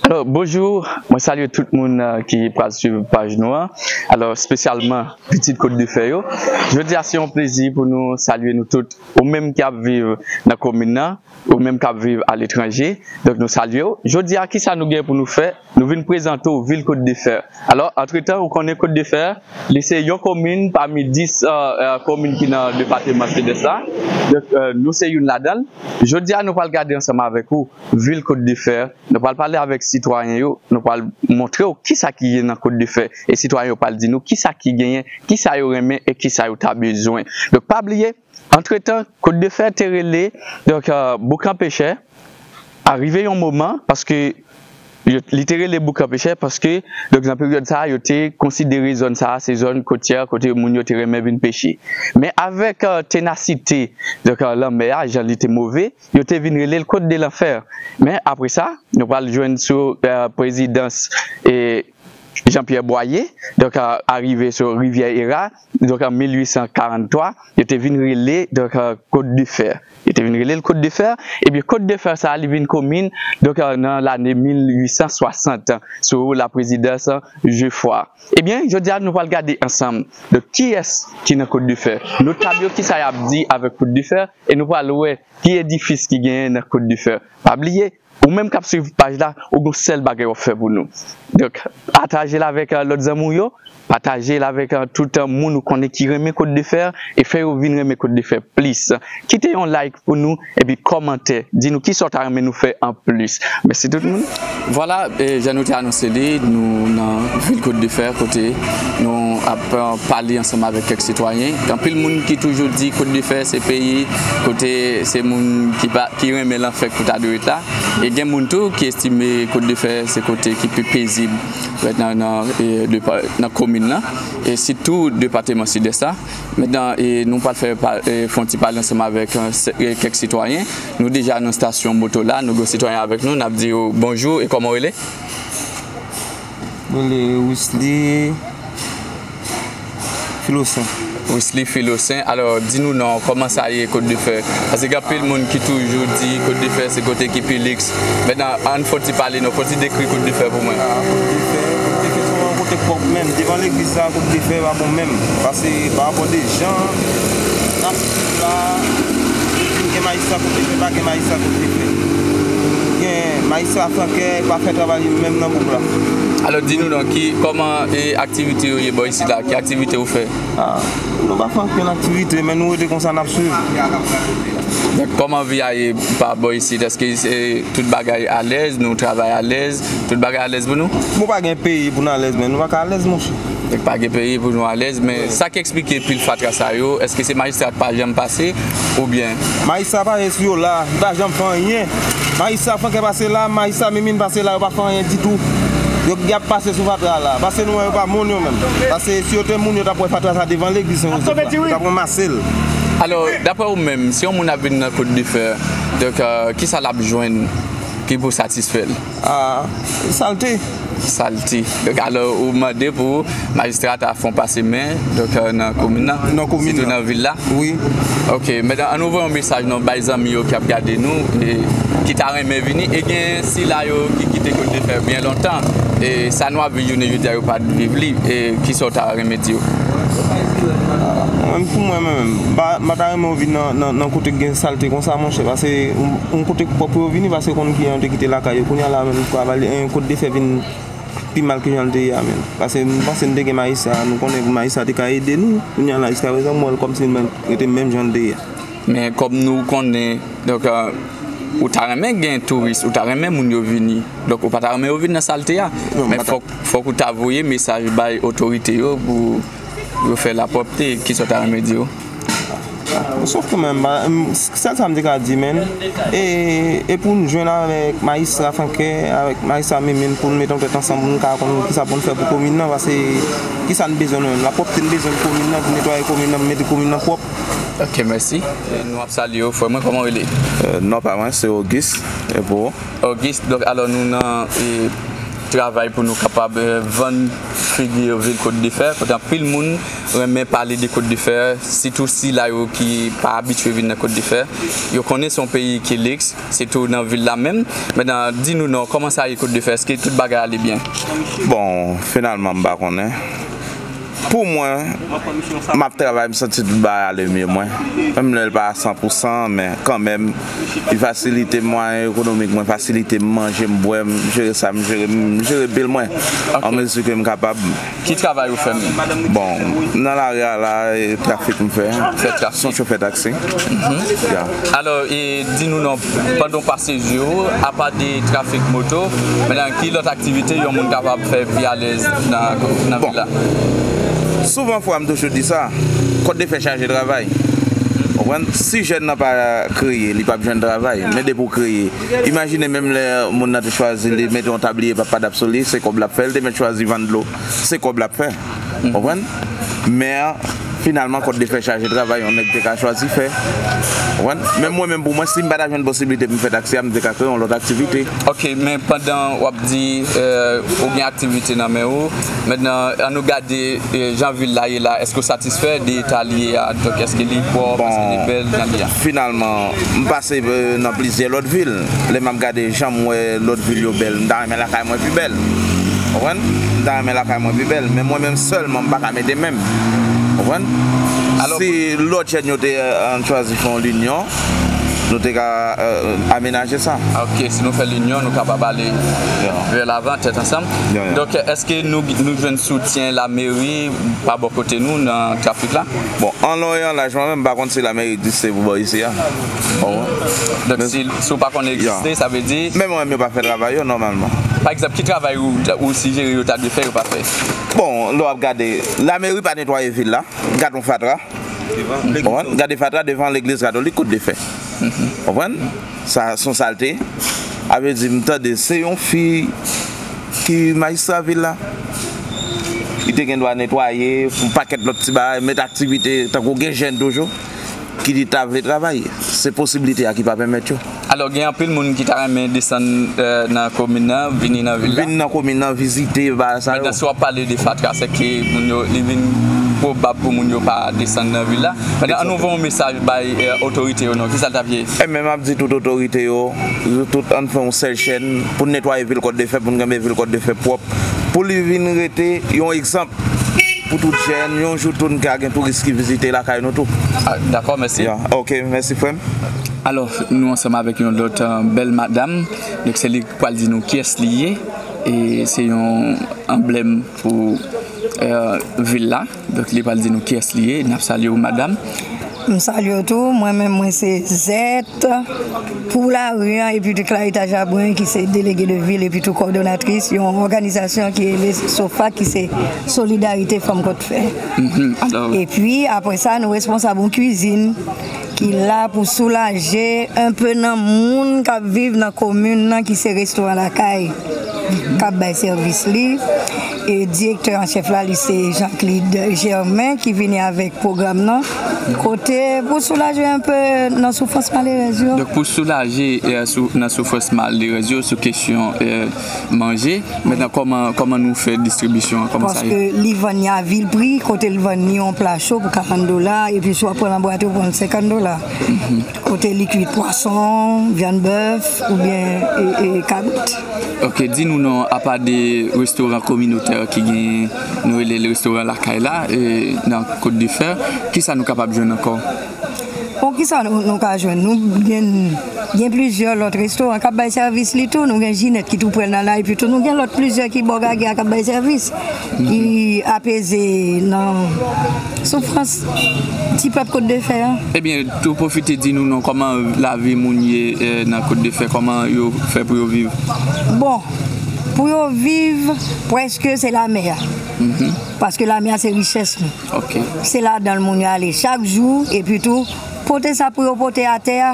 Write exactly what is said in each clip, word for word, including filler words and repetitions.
Alò, bonjou, mwen salye tout moun, euh, ki pral swiv paj nou an. Alò, espesyalman pitit Kot de Fè yo. Jodi a, se yon plezi pou nou salye nou tout. Ou menm ki ap viv nan komin nan, ou menm k ap viv aletranje, donk nou salye w. Jodi a, kisa nou gen pou nou fè? Nou vin prezante w vil Kot de Fè. Alò, antretan, ou konnen Kot de Fè, li se yon komin pami dis, euh, euh, komin ki nan depatman Sidès la. Donk, euh, nou se youn ladan l. Jodi a, nou pral gade ansanm avèk ou vil Kot de Fè. Nou pral pale avèk sitwayen yo, nou pral montre w kisa ki gen nan Kot de Fè. E sitwayen yo pral di nou kisa ki genyen, kisa yo renmen e kisa yo ta bezwen. Donk, pa bliye, antretan, Kot de Fè te rele, donk, euh, Boukan Pechè, arive yon moman, paske yo, li te rele Boukan Pechè, paske, donk, nan peryòd sa a, yo te konsidere zòn sa a, se zòn kotyè, kote moun yo te renmen vin peche. Men avèk, euh, tenasite, donk, euh, lanmè a, jan li te move, yo te vin rele l Côte de l'Enfer. Men apre sa, nou pral jwenn sou, euh, prezidans, e, Jean-Pierre Boyer, donk, euh, arive sou Rivyè Era, donk, an mil uit san karanntwa, yo te vin rele, donk, euh, Côte de Fer. Yo te vin rele l Côte de Fer. Ebyen, Côte de Fer sa a, li vin komin, donk, euh, nan lane mil uit san swasant, sou la prezidans Geoffroy. Ebyen, jodi a, nou pral gade ansanm, donk, kiyès ki nan Côte de Fer. Notab yo, kisa y ap di avèk Côte de Fer, e nou pral wè ki edifis ki genyen nan Côte de Fer. Pa bliye, ou menm k ap swiv paj la, ou gon sèl bagay w ap fè pou nou. Donk, pataje l avèk, euh, lòt zanmi w yo, pataje l avèk, euh, tout, euh, moun ou konnen ki renmen Côte de Fer, e fè yo vin renmen Côte de Fer plis. Kite yon like pou nou, epi kòmantè, di nou kisa w ta renmen nou fè anplis. Mèsi tout moun. Vwala, e, jan nou te anonse li, nou nan vil Côte de Fer, kote nou ap, euh, pale ansanm avèk kèk sitwayen. Gen anpil moun ki toujou di Côte de Fer se peyi kote se moun ki pa, ki renmen lanfè ki pou ta dwe rete la. E gen moun tou ki estime Côte de Fer se kote ki pi pezib nan, nan, e, depa-, nan komin nan, e sitou depatman Sidès la. Mentnan, e, nou pral fè pa-, e, fè yon ti pale ansanm avèk, e, se-, e, kèk sitwayen. Nou deja nan estasyon moto la, nou gen sitwayen avèk nou, n ap di yo bonjou e kòman w rele? Mwen rele Wisly Filosen. Wisly Filosen, alò, di nou non, kòman sa ye Côte de Fer? Paske gen anpil moun ki toujou di Côte de Fer se kote ki pi liks. Mentnan, ann fè yon ti pale non, fè yon ti dekri Côte de Fer pou mwen. Ah, Côte de Fer, Côte de Fer se yon kote k pwòp menm. Devan legliz la, Côte de Fer pa bon menm. Paske pa rapò de jan n ap viv la, gen majistra Côte de Fer, pa gen majistra Côte de Fer. Gen majistra Frankè, pa fè travay li menm nan bouk la. Alò, di nou non, ki, kòman, e, aktivite yo ye bò isit la? Ki aktivite ou fè? Ah, nou pa fè ankenn aktivite, men nou rete konsa, n ap swiv. Donk, kòman vi a ye pa bò isit? Èske se tout bagay alèz, nou travay alèz, tout bagay alèz pou nou? Bon, pa gen peyi pou n alèz, men nou pa ka alèz, monchè. Donk, pa gen peyi pou nou alèz, men sa ki eksplike pil fatra sa yo, èske se majistra k pa janm pase, oubyen? Majistra pase sou yo la, li pa janm fè anyen. Majistra Frankè pase la, majistra Mimine pase la, yo pa fè anyen ditou. Yo, y ap pase sou fatra la. Paske nou wè yo pa moun yo menm. Paske si yo te moun, yo t ap wè fatra sa devan legliz Sen Jozèf la. Yo t ap ranmase l. Alò, daprè ou menm, si yon moun ap vin nan Côte de Fer, donk, euh, kisa l ap jwenn ki pou satisfè l? Ah, salte. Salte. Donk, alò, ou mande pou majistra ta fè yon pase men, donk, euh, nan komin nan, nan komin sitou nan, nan vil la? Wi. Ok, mentnan, ann nou voye yon mesaj non bay zanmi yo ki ap gade nou, e ki ta renmen vini, e gen sila yo ki kite Côte de Fer byen lontan, e sa nou ap viv jounen jodi a yo pa t viv li, e kisa w ta renmen di yo? Mwen, pou mwen menm, m pa, m pa ta renmen yo vin nan, nan, nan kote k gen salte konsa, monchè, paske yon, yon kote k pwòp pou yo vini, paske konn kijan yo te kite lakay yo. Kounye a la menm, travay, e, Côte de Fer vin pi mal ke jan l te ye a menm. Paske m panse n te gen majistra, nou konnen majistra te ka ede nou. Kounye a la, jiskaprezan, m wè l kòmsi l menm, rete menm jan l te ye a. Men kòm nou konnen, donk, euh, ou ta renmen gen touris, ou ta renmen moun yo vini. Donk, ou pa ta renmen yo vin nan salte a. Non, men fòk, fòk ou ta voye mesaj bay otorite yo pou yo fè lapwòpte. Kisa w ta renmen di yo? Sòf ke mwen, m pa, m, sèl sa m te ka di, menn, e, e pou n jwenn avèk majistra Frankè, avèk majistra Mimine, pou n mete yon tèt ansanm, pou n ka konn kisa pou n fè pou komin nan, paske kisa n bezwen nou menm? Lapwòpte n bezwen pou komin nan, pou netwaye komin nan, pou mete komin nan pwòp. Ok, mèsi. E nou ap salye w, frè mwen, kòman w rele? Euh, non pa mwen, se Auguste, e pou ou? Auguste, donk, alò, nou nan, e, travay pou nou kapab, e, vann Figi yo vil Kot de Fè, kote anpil moun renmen pale de Kot de Fè, sitou sila yo ki pa abitye vin nan Kot de Fè. Yo konnen se yon peyi ki liks, sitou nan vil la menm. Mentnan, di nou non, kòman sa ye Kot de Fè? Èske tout bagay ale byen? Bon, finalman, m pa konnen. Pou mwen, m ap travay, m santi tout bagay ale mye mwen. Menm lè l pa a san pou san, men kanmenm, li fasilite m mwayen ekonomik mwen, fasilite m manje, m bwè, m jere sa, m jere, m jere bil mwen an mezi ke m kapab. Ki travay ou fè menm? Bon, nan lari a la, e trafik m fè. Fè trafik. Son chofè taksi. Ya. Alò, e di nou non, pandan w pase je w, apa de trafik moto, mentnan ki lòt aktivite yon moun kapab fè pi alèz nan, nan vil la? Souvan fwa m toujou di sa, Kot de Fè chaje travay. Konprann? Si jèn nan pa kreye, li p ap jwenn travay. Men depi w kreye, imajine menm lè moun nan te chwazi li mete yon tabliye pa padap sou li, se kòb l ap fè, li te mèt chwazi vann dlo, se kòb l ap fè. Konprann? Men finalman, Kot de Fè chaje travay, yon nèg te ka chwazi fè. Konprann? Men mwen menm pou mwen, si m pa ta jwenn posiblite pou m fè taksi a, m te ka kreye yon lòt aktivite. Ok, men pandan w ap di, euh, ou gen aktivite nan men ou, mentnan, ann nou gade, euh, jan vil la ye la, èske w satisfè de eta li ye a? Donk, èske li pwòp, èske li bèl jan li ye a? Finalman, m pase, euh, nan plizyè lòt vil. Lè m ap gade jan m wè lòt vil yo bèl, m ta renmen lakay mwen pi bèl. Konprann? M ta renmen lakay mwen pi bèl. Men mwen menm sèlman, m pa ka mete men m. Konprann? Si lòt jèn yo te, euh, chwazi fè yon linyon, nou te ka, euh, amenaje sa. Ok, si nou fè linyon, nou kapab ale vè lavan, tèt ansanm. Donk, èske nou, nou jwenn soutyen lameri pa bò kote nou nan trafik la? Bon, an lon e an laj, mwen menm, m pa konn si lameri egziste pou bò isi a. Konprann? Donk, si, si w pa konn egziste, sa vle di. Menm mwen menm, yo pa fè travay yo nòmalman. Pa egzanp, ki travay ou, ou sijere yo ta dwe fè, yo pa fè? Bon, lè w ap gade, lameri pa netwaye vil la. Gade yon fatra. Konprann? Gade fatra devan legliz katolik Kot de Fè. Konprann? Sa se yon salte. A vle di, m tande se yon fi ki majistra vil la. Li te gen dwa netwaye, yon pakèt lòt ti bagay, met aktivite, tankou gen jèn toujou, ki di ta vle travay. Se posiblite a ki pa pèmèt yo. Alò, gen anpil moun ki ta renmen desann, euh, nan komin nan, vini nan vil la. Vin nan komin nan, vizite, bagay sa yo. Mentnan, si w ap pale de fatra, sèke moun yo, li vin pwobab pou moun yo pa desann nan vil la. Mentnan, ann nou voye yon mesaj bay, euh, otorite yo non. Kisa l t ap ye? Ebyen, m ap di tout otorite yo, tout ann fè yon sèl chèn pou n netwaye vil Kòt de Fè, pou n kenbe vil Kòt de Fè pwòp, pou li vin rete yon egzanp pou tout jèn. Yon jou tou, n ka gen touris ki vizite lakay nou tou. Ah, dakò, mèsi. Ya, ok, mèsi, frè m. Alò, nou ansanm avèk yon lòt, euh, bèl madanm. Donk, se li k pral di nou kiyès li ye. E se yon anblèm pou, euh, vil la. Donk, li pral di nou kiyès li ye. N ap salye w, madanm. M salye w tou. Mwen menm, mwen se Zèt pou lari an epi tou Clarita Jabren ki se delege de vil epi tou kòdonatris yon òganizasyon ki rele SOFAK, ki se Solidarite Fanm Kòt Fè. Mhm, alò. Epi, apre sa, nou responsab yon kwizin ki la pou soulaje enpe nan moun k ap viv nan komin nan, ki se restoran Lakay k ap bay sèvis li. E direktè an chèf la, li se Jean Clyde Germain ki vini avèk pwogram nan, kote pou soulaje enpe nan soufrans malerèz yo. Donk, pou soulaje, eh, sou, nan soufrans malerèz yo sou kesyon, eh, manje, mentnan, kòman, kòman nou fè distribisyon an? Kòman sa ye? Paske li vann li a vil pri, kote l vann li yon pla cho pou karant dola, epi si w ap pran nan bwat, yo pran l senkant dola. Kote li kwit pwason, vyann bèf, oubyen, e, e, kabrit. Ok, di nou non, apa de restoran kominotè ki gen, nou rele l restoran Lakay la, e, nan Kot de Fè, kisa nou kapab jwenn ankò? Bon, kisa nou, nou ka jwenn? Nou gen, gen plizyè lòt restoran k ap bay sèvis li tou. Nou gen Jinèt ki tou prè nan la, epi tou nou gen lòt plizyè ki bò Gagè a k ap bay sèvis, ki apeze nan soufrans ti pèp Kot de Fè an. Ebyen, tou pwofite di nou non, kòman lavi moun ye, eh, nan Kot de Fè, kòman yo fè pou yo viv? Bon, pou yo viv, prèske se lamè a. Paske lamè a se richès nou. Ok. Se ladan l moun yo ale chak jou, epi tou, pote sa pou yo pote atè a.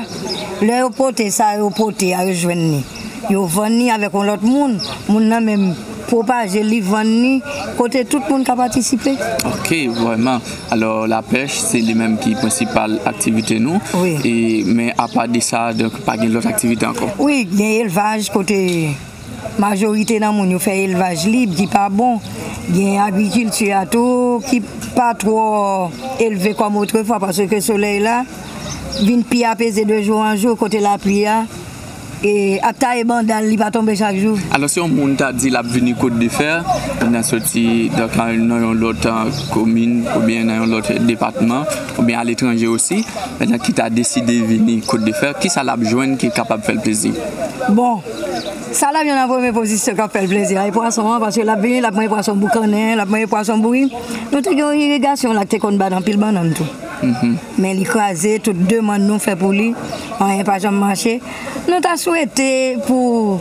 Lè yo pote sa yo pote a, yo jwenn li. Yo vann li avèk yon lòt moun. Moun nan menm pwopaje li, vann li, kote tout moun ka patisipe. Ok, vrèman. Alò, lapèch, se li menm ki prensipal aktivite nou. Wi. E, men apa de sa, donk, pa gen lòt aktivite ankò? Wi, gen elvaj kote Majorite nan moun yo fè elvaj lib ki pa bon. Gen agrikilti a tou ki pa twò elve kòm otrefwa, paske solèy la vin pi apeze de jou an jou, kote lapli a e ap taye banda l, li pa tonbe chak jou. Alò, si yon moun ta di l ap vini Côte de Fer, nan soti, donk, nan yon lòt, eh, komin, oubyen nan yon lòt depatman, oubyen aletranje osi, men ki ta deside vini Côte de Fer, kisa l ap jwenn ki kapab fè l plezi? Bon, sa l ap jwenn an premye pozisyon k ap fè l plezi a, e pwason an, paske l ap vini, l ap manje pwason boukannen, l ap manje pwason bouyi. Nou te gen yon irigasyon la ki te konn bat anpil bannann tou. Men li kraze tout demann nou fè pou li, anyen pa janm mache. Nou ta swete pou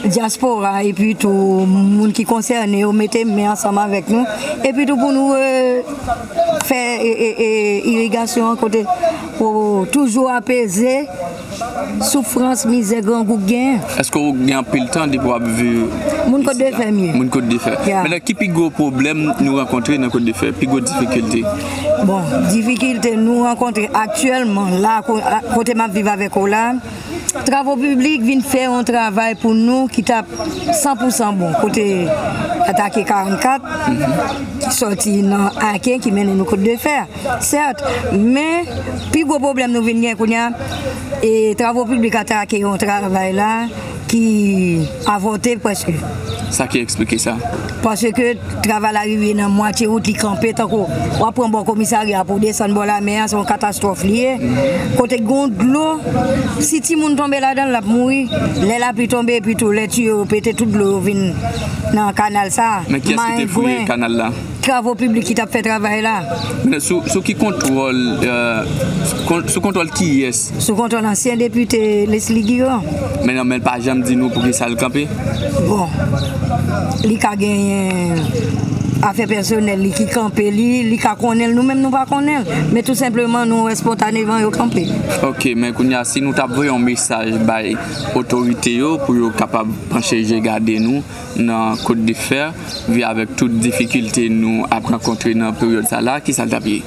dyaspora epi tou moun ki konsène yo mete men ansanm avèk nou, epi tou pou nou, eh, fè, eh, eh, eh, irigasyon an kote pou toujou apeze soufrans, mizè grangou k genyen. Èske w gen anpil tan depi w ap viv isit la? Moun Côte de Fer m ye. Moun Côte de Fer. Ya. Mennen, ki pi gwo pwoblèm nou rankontre nan Côte de Fer? Pi gwo difikilte? Bon, difikilte nou rankontre aktyèlman la, ko-, a, kote m ap viv avèk ou la, Travo Piblik vin fè yon travay pou nou ki t ap san pou san bon. Kote atake karannkat, ki sòti nan Aken, ki mennen nou Côte de Fer. Sèt, men pi gwo pwoblèm nou vin gen kounye a, e Travo Piblik atake yon travay la ki avòte prèske. Sa ki eksplike sa? Paske travay la rive nan mwatye wout, li kanpe, tankou w ap pran bò komisarya pou w desann bò lamè a, se yon katastwòf li ye. Kote gen dlo, si timoun tonbe ladan l, l ap mouri. Lè lapli tonbe, epi tou, lè tiyo yo pete, tout dlo yo vin nan kanal sa a. Men kiyès ki te fouye kanal la? Travo Piblik ki t ap fè travay la. Men sou, sou ki kontwòl, eh, kon-, sou kontwòl kiyès? Sou kontwòl ansyen depite Leslie Guerrand. Men non, men l pa janm di nou poukisa l kanpe? Bon, li ka genyen afè pèsonèl li ki kanpe li, li ka konnen l, nou menm nou pa konnen l. Men tou senpleman, nou wè espontaneman yo kanpe. Ok, men kounye a, si nou t ap voye yon mesaj bay otorite yo pou yo kapab panche je gade nou, nan Côte de Fer, vi avèk tout difikilte nou ap rankontre nan peryòd sa la, kisa l t ap ye?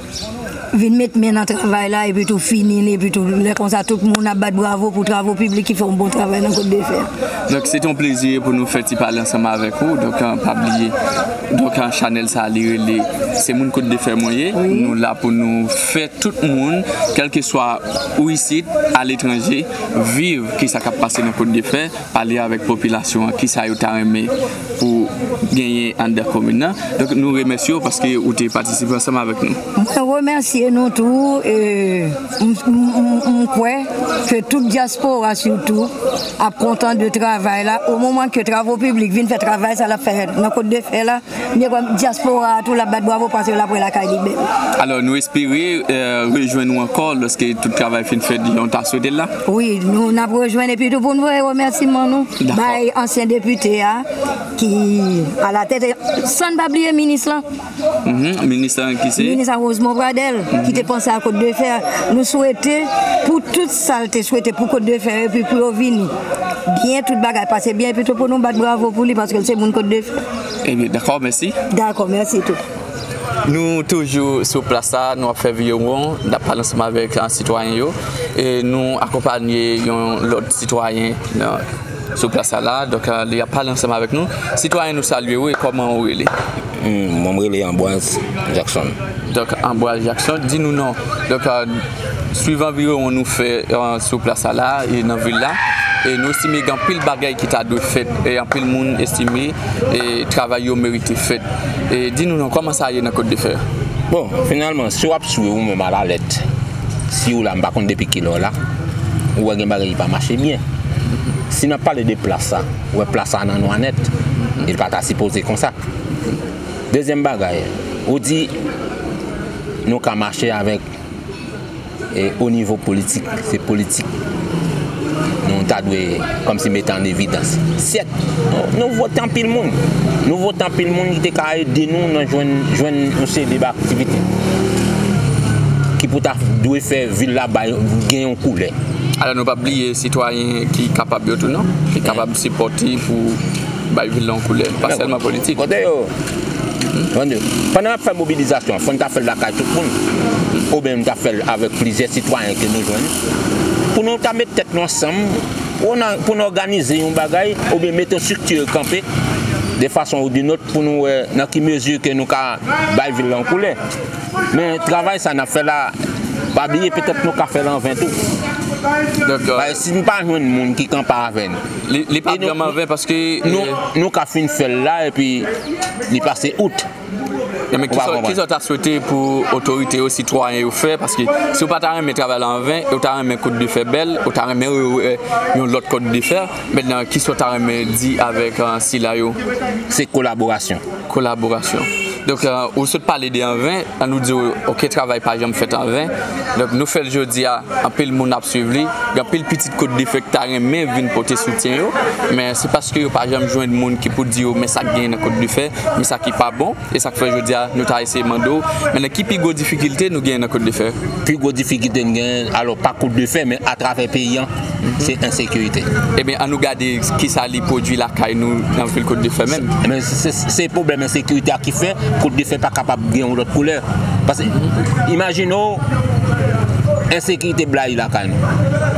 Vin met men nan travay la, epi tou fini l, epi tou lè konsa tout moun ap bat bravo pou Travo Piblik ki fè yon bon travay nan Côte de Fer. Donk, se te yon plezi pou nou fè ti pale ansanm avèk ou. Donk, eh, pa bliye, donk, eh, chanèl sa a, li rele Se Moun Côte de Fer Mwen Ye. Wi. Nou la pou nou fè tout moun, kèlkeswa ou isit, aletranje, viv kisa k ap pase nan Côte de Fer, pale avèk popilasyon an, kisa yo ta renmen pou genyen anndan komin nan. Donk, nou remèsye w paske ou te patisipe ansanm avèk nou. Mwen remèsye nou tou, e m, m, m, m kwè ke tout dyaspora sitou ap kontan de travay la, o moman ke Travo Piblik vin fè travay sa l ap fè nan Côte de Fer la, m kwè dyaspora a tou l ap bat bravo paske l ap wè lakay li bèl. Alò, nou espere, eh, rejwenn ou ankò lòske tout travay fin fèt jan w ta swete l la? Wi, nou, n ap rejwenn epi tou pou n voye remèsiman nou bay ansyen depite a ki alatèt, e san n pa bliye minis lan. Mhm, minis lan ki se? Minis la Rosemond Pradel, ki te panse a Côte de Fer. Nou swete pou tout sa l te swete pou Côte de Fer epi pou yo vini. Byen, tout bagay pase byen epi tou pou nou bat bravo pou li paske l se moun Côte de Fer. Ebyen, dakò, mèsi. Dakò, mèsi tou. Nou toujou sou plas sa, nou ap fè vire won, n ap pale ansanm avèk, ah, sitwayen yo, e nou akonpanye yon lòt sitwayen nan, sou plas sa la, donk, ah, li ap pale ansanm avèk nou. Sitwayen, nou salye w, e kòman ou rele? Hmm, mwen, m rele Ambroise Jackson. Donk, Ambroise Jackson, di nou non. Donk, ah, Swivan vire won nou fè, eh, sou plas sa la, e nan vil la, e nou estime gen anpil bagay ki ta dwe fèt, e anpil moun estime, e travay yo merite fèt. E di nou non, kòman sa ye nan Côte de Fer? Bon, finalman, si w ap swiv ou menm alalèt, si w la, m pa konn depi kilè w la, ou wè gen bagay ki pa mache byen. Si n ap pale de plas sa, ou wè plas sa nan nwa nèt, li pa ta sipoze konsa. Dezyèm bagay, ou di nou ka mache avèk E o nivo politik, se politik nou ta dwe kòmsi mete an evidans. Sèt, nou, nou vote anpil moun. Nou vote anpil moun ki te ka ede nou nan jwenn, jwenn yon seri de aktivite ki pou ta dwe fè vil la bay, gen yon koulè. Alò, nou p ap bliye sitwayen ki kapab yo tou, non? Ki kapab sipòte pou bay vil la yon koulè, pa sèlman politik. Kote yo? Tande, pandan n ap fè mobilizasyon an, fò n ta fè l lakay tout moun, oubyen n ta fè l avèk plizyè sitwayen ke nou jwenn, pou nou ta met tèt nou ansanm, Pou n, pou n òganize yon bagay oubyen mete yon estrikti kanpe de fason ou d'une autre pou nou wè nan ki mezi ke nou ka bay vil la yon koulè. Men travay sa n ap fè la, pa bliye petèt nou ka fè l an ven tou. Donk, euh, si n pa jwenn moun ki kanpe avè n, li, li pa vrèman an ven paske, nou, euh, nou ka fin fè l la epi li pase out. Men ki sa, ki sa w ta swete pou otorite yo, sitwayen yo fè? Paske si w pa ta renmen travay la an ven, e w ta renmen Côte de Fer bèl, ou ta renmen wè yon lòt Côte de Fer, mentnan, ki sa w ta renmen di avèk, euh, sila yo? Se kolaborasyon. Kolaborasyon. Donk, euh, ou sot pale de an ven, an nou di w, oke, travay pa janm fèt an ven. Donk, nou fè l jodi a, anpil moun ap swiv li, gen anpil pitit Côte de Fer ki ta renmen vin pote soutyen yo, men se paske yo pa janm jwenn moun ki pou di yo, men sa k genyen nan Côte de Fer, men sa ki pa bon, e sa k fè jodi a, nou ta eseye mande w, men nan ki pi gwo difikilte nou genyen nan Côte de Fer? Pi gwo difikilte n genyen, alò, pa Côte de Fer, men atravè peyi an, se ensekirite. Ebyen, an nou gade ki sa li pwodui lakay nou nan vil Côte de Fer menm. Men se, se, se pwoblèm ensekirite a ki fè Côte de Fer pa kapab gen yon lòt koulè. Paske, imajine w, ensekirite blayi lakay nou.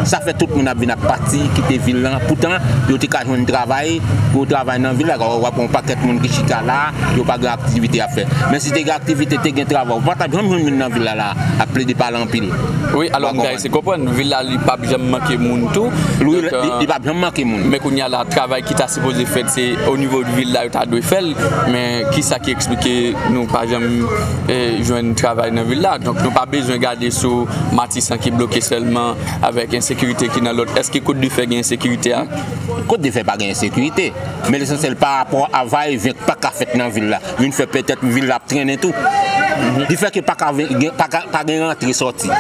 Sa fè tout moun ap vin ap pati, kite vil lan. Poutan, yo te ka jwenn travay, pou yo travay nan vil la. W ap wè yon pakèt moun ki chita la, yo pa gen aktivite y ap fè. Men si te gen aktivite, te gen travay, ou pa t ap janm jwenn moun nan vil la, la, ap plede pale anpil. Wi, alò, m ka eseye konprann. Vil la, li p ap janm manke moun tou. Wi, li, li p ap janm manke moun. Men kounye a la, travay ki ta sipoze fèt, se o nivo de vil la, yo ta dwe fè l. Men ki sa ki eksplike nou pa janm, eh, jwenn travay nan vil la? Donk, nou pa bezwen gade sou Matisan ki bloke sèlman avèk ensekirite ki nan lòt. Èske Côte de Fer gen ensekirite a? Côte de Fer pa gen ensekirite. Men lesansyèl, pa rapò a va e vyen k pa ka fèt nan vil la, vin fè petèt vil la ap trennen tou. Li fè ke pa ka ven-, gen, pa ka, pa gen rantre sòti.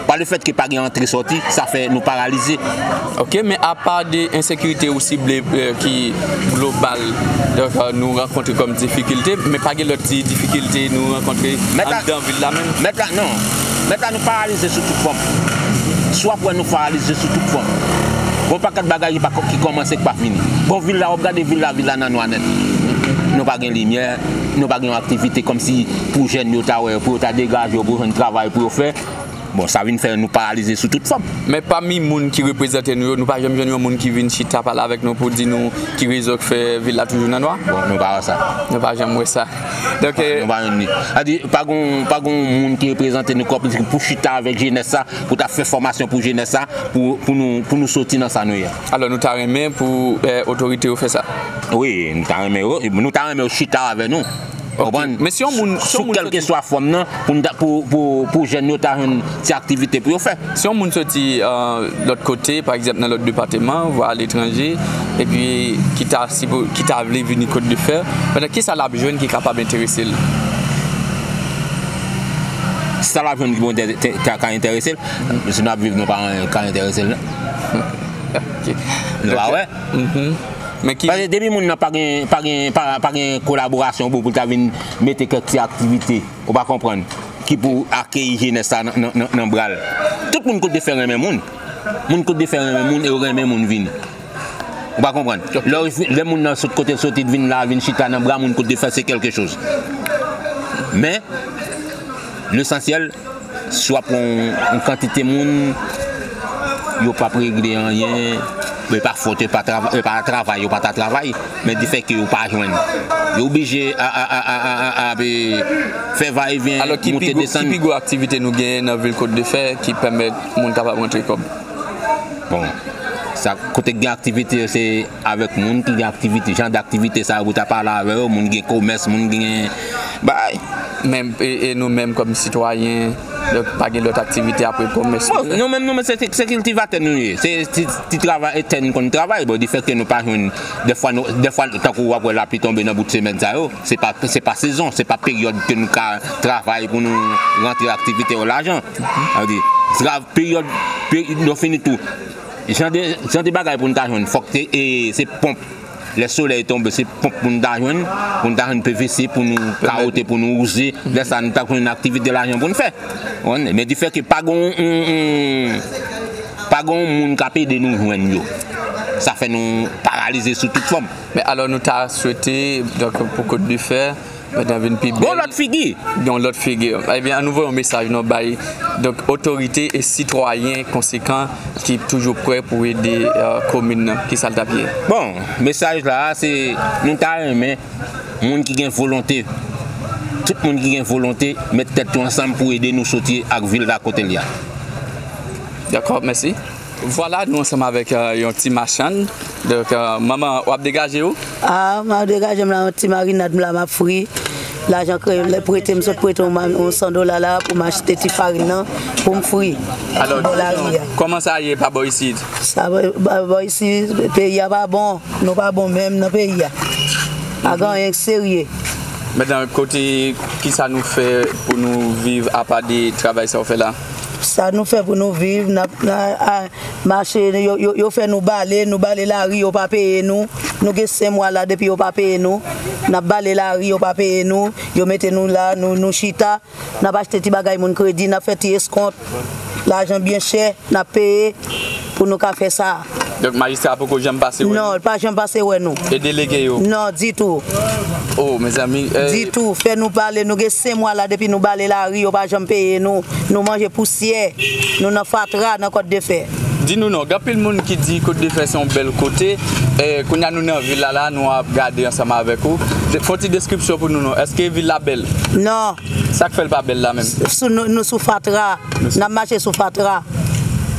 Pa le fèt ke pa gen rantre sòti, sa fè nou paralize. Oke, men apa de ensekirite ou sible, eh, ki global, donk, eh, nou rankontre kòm difikilte, men pa gen lòt ti difikilte nou rankontre anndan vil la menm? Mèt la, non. Mèt la, nou paralize sou tout fòm. Si w ap wè, nou paralize sou tout fòm. Gon pakèt bagay ki pa, ki kòmanse, ki pa fini. Bon, vil la, w ap gade vil la, vil la nan nwa nèt. Nou pa gen limyè, nou pa gen yon aktivite kòmsi pou jèn yo ta wè, pou yo ta degaje yo, pou yo jwenn travay pou yo fè. Bon, sa vin fè nou paralize sou tout fòm. Men pami moun ki reprezante nou yo, nou pa janm jwenn yon moun ki vin chita pale avèk nou pou di nou ki rezon k fè vil la toujou nan nwa? Bon, nou pa wè sa. Nou pa janm wè sa. Donk, eh, nou pa jwenn li. Sa di, pa gon, pa gon moun ki reprezante nou kòm pou chita avèk jenès sa, pou ta fè fòmasyon pou jenès sa, pou, pou nou, pou nou soti nan sa nou ye a. Alò, nou ta renmen pou, eh, otorite yo fè sa? Wi, nou ta renmen yo, nou ta renmen yo chita avè nou. Oke. Konprann? Men si yon moun, si yon moun soti, sou kèlkeswa fòm nan, pou n ta, pou, pou, pou jèn yo ta jwenn ti aktivite pou yo fè. Si yon moun soti, eh, lòt kote, pa egzanp, nan lòt depatman, vwa aletranje, epi ki ta sipo-, ki ta vle vini Côte de Fer, pandan ki sa l ap jwenn ki kapab enterese l? Sa l ap jwenn ki bon te, te, ka, ka enterese l, si n ap viv nou pa ka enterese l, non. Oke. Nou pa wè? Mhm. Men ki... Paske depi moun nan pa gen, pa gen, pa, pa gen kolaborasyon pou, pou l ta vin mete kèk ti aktivite, ou pa konprann, ki pou akeyi jenès sa nan, nan, nan, nan bra l. Tout moun Côte de Fer renmen moun. Moun Côte de Fer renmen moun e yo renmen moun vini. Ou pa konprann? Lè, lè moun nan sot kote l soti, vin la, vin chita nan bra moun Côte de Fer, se kèlke choz. Men, lesansyèl, si w ap pran yon, yon kantite moun, yo p ap regle anyen, e pa fòt, e pa trava-, e pa travay, yo pa ta travay, men di fè ke yo pa jwenn. Yo oblije a, a, a, a, a, a, a, e, fè va e vyen, monte desann. Alò, ki pi gwo, ki pi gwo aktivite nou genyen nan vil Côte de Fer ki pèmèt moun kapab rantre kòb? Bon, sa, kote k gen aktivite yo, se avèk moun ki gen aktivite, jan d aktivite sa yo pou ta pale avè yo, moun gen komès, moun gen bagay. Men, e, e nou menm kòm sitwayen, donk, pa gen lòt aktivite apre komès nou fè? Bon, nou menm, nou menm, se, se kiltivatè nou ye. Se ti, ti travay, e tè n konn travay. Bon, di fè ke nou pa jwenn, dèfwa, nou, dèfwa, tankou w ap wè lapli tonbe nan bout semèn sa yo, se pa, se pa sezon, se pa peryòd ke nou ka travay pou nou rantre aktivite yo lajan. Sa vle di, trav-, peryòd, peri-, nou fini tou. Jan de, jan de bagay pou n ta jwenn, fòk se, e, se ponp. Lè solèy tonbe, se ponp pou n ta jwenn, pou n ta jwenn P V C, pou nou kawote, pou nou wouze. Lè sa, nou ta jwenn aktivite lajan pou n fè. Ou konprann? Men di fè ke pa gon, on, on, pa gon moun k ap ede nou jwenn yo. Sa fè nou paralize sou tout fòm. Men alò, nou ta swete, donk, pou Côte de Fer, Madan vin pi bèl. Gon lòt figi. Gon lòt figi. Ebyen, an nou voye yon mesaj nou bay, donk, otorite e sitwayen konsekan ki toujou prè pou ede, eh, komin nan. Ki sa l t ap ye? Bon, mesaj la a, se nou ta renmen moun ki gen volonte, tout moun ki gen volonte, met tèt yo ansanm pou ede nou soti ak vil la kote l ye a. Dakò, mèsi. Vwala, nou ansanm avèk, eh, yon ti machann. Donk, eh, manman, w ap degaje w? Ah, m ap degaje m la, yon ti marinad m la, m ap fri. Lajan kreyòl la prete m, sot prete yon ma-, yon san dola la pou m achte ti farin nan, pou m fri. Alò, bò lari a. Kòman sa ye pa bò isit? Sa bò, bò, bò isit, peyi a pa bon. Nou pa bon menm nan peyi a. Pa gen anyen k serye. Mentnan, kote, kisa nou fè pou nou viv apa de travay sa w fè la? Sa nou fè pou nou viv, n ap, n a, a, mache, yo, yo, yo fè nou bale, nou bale lari, yo pa peye nou. Nou gen senk mwa la depi yo pa peye nou. N ap bale lari, yo pa peye nou. Yo mete nou la, nou, nou chita. N ap achte ti bagay moun kredi, n ap fè ti eskont. Lajan byen chè, n ap peye pou nou ka fè sa. Donk, majistra poko janm pase wè nou? Non, l pa janm pase wè nou. E delege yo? Non, ditou. Oh, mezanmi, eh. Ditou. Fè nou bale, nou gen senk mwa la depi nou bale lari, yo pa janm peye nou. Nou manje pousyè, nou nan fatra, nan Kòt de Fè. Di nou non, gen anpil moun ki di Kòt de Fè se yon bèl kote. Eh, kounye a nou nan vil la, la, nou ap gade ansanm avèk ou. De-, fè yon ti deskripsyon pou nou non. Èske vil la bèl? Non. Sa k fè l pa bèl la menm? Sou, nou, nou sou fatra. N ap mache sou fatra.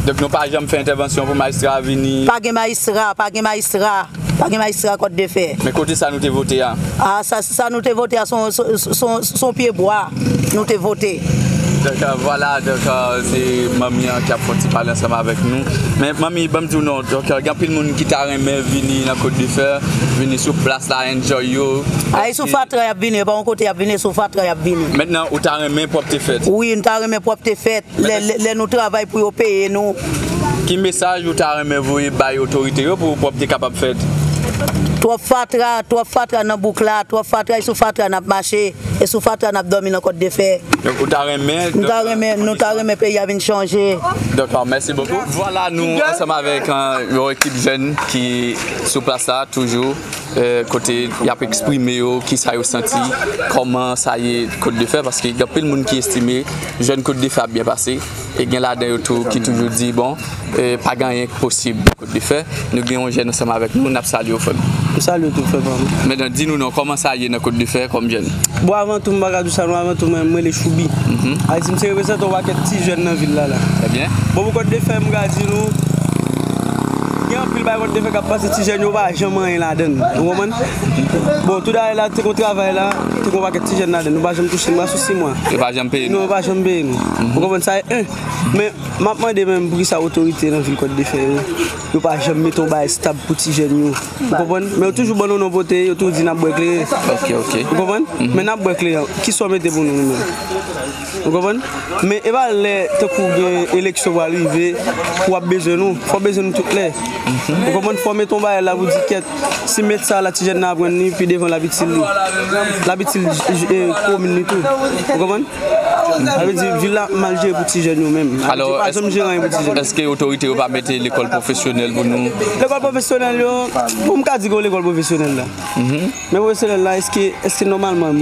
Donk nou pa janm fè entèvansyon pou majistra vini? Pa gen majistra, pa gen majistra. Pa gen majistra Kòt de Fè. Men kote sa nou te vote a? Ah, sa, sa nou te vote a, se yon, se, se, se, se yon pye bwa nou te vote. Donk, euh, vwala, donk, euh, se manmi an ki ap fè yon ti pale ansanm avèk nou. Men manmi, ban m di w non, donk, euh, gen anpil moun ki ta renmen vini nan Kòt de Fè, vini sou plas la, enjoy yo. Ay, sou fatra y ap vini, pa yon kote y ap vini, sou fatra y ap vini. Mentnan, ou ta renmen pwòpte fèt? Wi, m ta renmen pwòpte fèt. Lè, lè, lè nou travay pou yo peye nou. Ki mesaj ou ta renmen voye bay otorite yo pou pwòpte kapab fèt? Twòp fatra, twòp fatra nan bouk la, twòp fatra, e sou fatra n ap mache, e sou fatra n ap dòmi nan Kòt de Fè. Donk, ou ta renmen, m ta renmen, nou ta renmen peyi a vin chanje. Dakò, mèsi bokou. Vwala, nou ansanm avèk, euh, yon ekip jèn ki sou plas la toujou. Eh, kote y ap eksprime yo, kisa yo santi, kòman sa ye Kòt de Fè, paske gen anpil moun ki estime jèn Kòt de Fè ap byen pase, e gen ladan yo tou ki toujou di, bon, eh, pa gen anyen k posib Kòt de Fè. Nou gen yon jèn ansanm avèk nou, n ap salye w, frè m. M salye w tou, frè pa m. Mentnan, di nou non, kòman sa ye nan Kòt de Fè kòm jèn? Bon, avan tou, m pa ka di w sa non, avan tou, mwen, mwen rele Choubi. Mhm. Ayiti, m se reprezantan yon pakèt ti jèn nan vil la, la. Trè byen. Bon, pou Kòt de Fè, m ka di nou, gen anpil bagay Kòt de Fè k ap pase, ti jèn yo pa janm anyen ladan l. Ou konprann? Bon, tou dayè la, te gon travay la, te gon pakèt ti jèn ladan l. Nou pa janm touche l, mwa sou sis mwa. Yo pa janm peye nou. Non, yo pa janm peye nou. Ou konprann sa? E, men, m ap mande menm poukisa otorite nan vil Kòt de Fè yo, yo pa janm mete yon bagay stab pou ti jèn yo. Ou konprann? Men yo toujou ban nou non pote, yo toujou di n ap bwè kleren. Ok, ok. Ou konprann? Mhm. Men n ap bwè kleren. Kisa w mete pou nou, nou menm? Ou konprann? Men e pa lè tankou gen eleksyon pral rive pou w ap bezwen nou. Fò w bezwen nou tout lè. Ou konprann? Fò w mete yon bagay la pou di kèt, si m met sa la, ti jèn nan aprann li, pi devan l ap itil li. L ap itil, eh, komin li tou. Ou konprann? Sa vle di, vil la mal jere pou ti jèn yo menm. Sa vle di, pa janm jere anyen pou ti jèn. Èske otorite yo pa mete lekòl pwofesyonèl pou nou? Lekòl pwofesyonèl yo, bon, m ka di gen lekòl pwofesyonèl la. Mhm. Men pwofesyonèl la, èske, èske nòmalman,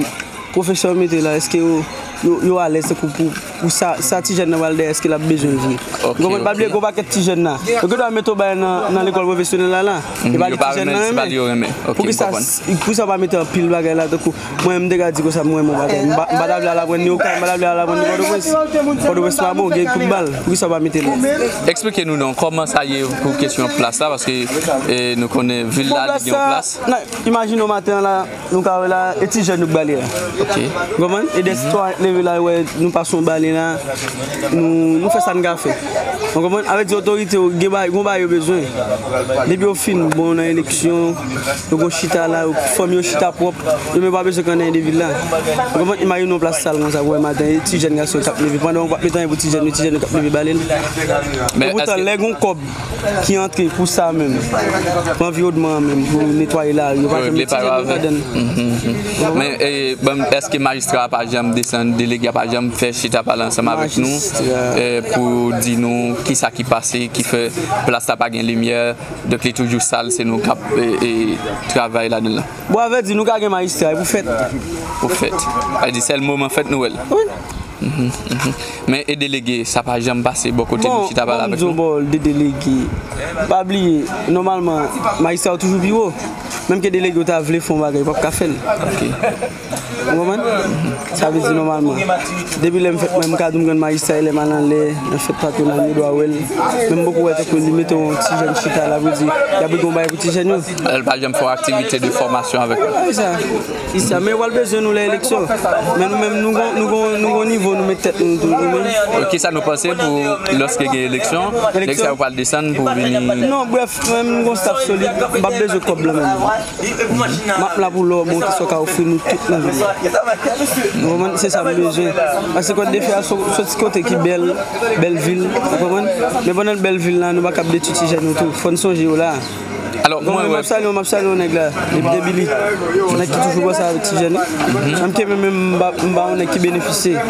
pwofesè yo mete la, èske yo, yo, yo alèz tankou pou, pou sa, sa ti jèn nan pral dèyè, èske l ap bezwen l vre? Ok, ok. Ou konprann? Pa bliye, gon pakèt ti jèn la. Yo gendwa mete yon bagay nan, nan lekòl pwofesyonèl la, la. Mhm, e pa de ti jèn nan renmen. Yo pa renmen, se pa li yo renmen. Ok, m konprann. Poukisa, poukisa yo pa mete anpil bagay la, tankou, mwen, m te ka di konsa, mwen, mwen, bagay. M pa, m pa ta vle al aprann ni Okay, m pa ta vle al aprann ni Pòtoprens. Pòtoprens pa bon, gen kout bal. Poukisa yo pa mete la? Eksplike nou non, kòman sa ye pou kesyon plas la, paske, eh, nou konnen vil la, li gen yon plas. Imajine w maten an la, nou ka wè la, e ti jèn nou k bale a. Ok. Ou konprann? E de sitwayen k leve la, yo wè nou pase yon bale la, nou, nou fè sa n ka fè. Ou konprann? Sa vle di otorite yo, gen bagay, gon bagay yo bezwen. Depi yo fin bon nan eleksyon, yo gon chita la, yo, fanmi yo chita pwòp, yo menm pa bezwen konn anyen de vil la. Ou konprann? Imajine yon plas sal konsa, pou wè maten, e ti jèn gason k ap leve, pandan yo p ap met anyen pou ti jèn yo, ti jèn yo k ap leve bale l. E poutan, lè gon kòb ki antre pou sa menm, pou anviwònman an menm, pou netwaye lari, yo pa janm met ti jèn yo ladan l. Mhm, mhm. Men, e, bon, èske majistra a pa janm desann delege a pa janm fè chita pale ansanm avèk nou, eh, pou di nou kisa ki pase, ki fè plas la pa gen limyè. Donk, li toujou sal, se nou k ap, eh, eh, travay ladan l. Bon, avèdi, nou ka gen majistra pou fèt. Pou fèt. Sa vle di, sèl moman fèt nou wè l. Wi. Mhm, mhm. Men, e delege, sa pa janm pase bò kote nou chita pale avèk nou. Bon, bon, m di yon bòl de delege. Pa bliye, nòmalman, majistra yo toujou pi wo. Menm ke delege yo ta vle fè yon bagay, yo p ap ka fè l. Ok. Ou konprann? Sa vle di nòmalman. Depi lè m fèt mwen, m ka di w m konn majistra, e lè m al anlè, nan fèt patwonal, m gen dwa wè l. Men m poko wè tankou li mete yon ti jèn chita la pou di, y ap regle yon bagay pou ti jèn yo. L pa janm fè yon aktivite de fòmasyon avèk nou. Wi, sa. Wi, sa. Men w al bezwen nou lè eleksyon. Men nou menm, nou gon, nou gon, nou gon nivo, nou met tèt nou tou, nou menm. Kisa nou panse pou lòske gen eleksyon, nèg sa yo pral desann pou vini? Non, brèf, mwen menm, m gon staff solid, m p ap bezwen kòb la menm. M ap la pou lè w monte sa w ka ofri nou tout nan vil la. Ou konprann? Se sa m bezwen. Paske Kòt de Fè a so-, soti kote ki bèl, bèl vil, ou konprann? Men pandan l bèl vil la, nou pa kab detwi ti jèn nou tou. Fò n sonje yo la. Alò, bon, mwen, m ap salye w, m ap salye w nèg la, depi Debili. Nèg ki toujou panse avèk ti jèn yo. Menm ke mwen menm, m pa, m pa yon nèg ki benefisye.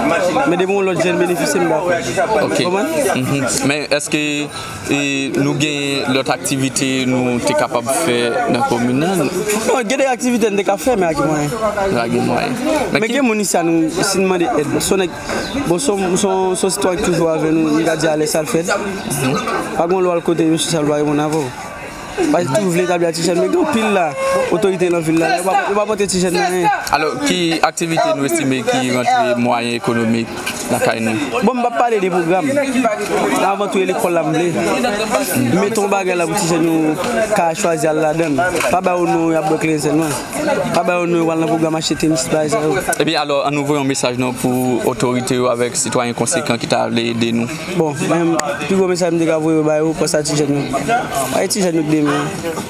Men depi yon lòt jèn benefisye, m dakò. Ok. Ou konprann? Mhm. Men èske E nou gen lòt aktivite nou te kapab fè nan komin nan? Non, gen de aktivite n te ka fè, men a ki mwayen? A ki mwayen? Men gen moun isi a, nou, si n mande èd, se yon nèg, bon, se yon, se yon, se yon sitwayen ki toujou avè nou, m ka di alèz sa l fè. Pa gen yon lè w al kote yon sou sa l pa reponn avè w. Paske toujou vle etabli ak ti jèn, men gen anpil la, otorite nan vil la, yo pa, yo pa pote ti jèn nan anyen. Alò, ki aktivite nou estime ki rantre mwayen ekonomik lakay nou? Bon, m p ap pale de pwogram. Avan tou, e lekòl la m vle. M mete yon bagay la pou ti jèn yo ka chwazi al ladan l. Pa ba yo non, y ap bwè kleren sèlman. Pa ba yo non, yo al nan pwogram achte tenis, bagay sa yo. Ebyen, alò, ann nou voye yon mesaj non pou otorite yo avèk sitwayen konsekan ki ta vle ede nou. Bon, men pi gwo mesaj m te ka voye ba yo, panse a ti jèn yo. Ay, ti jèn yo k demen.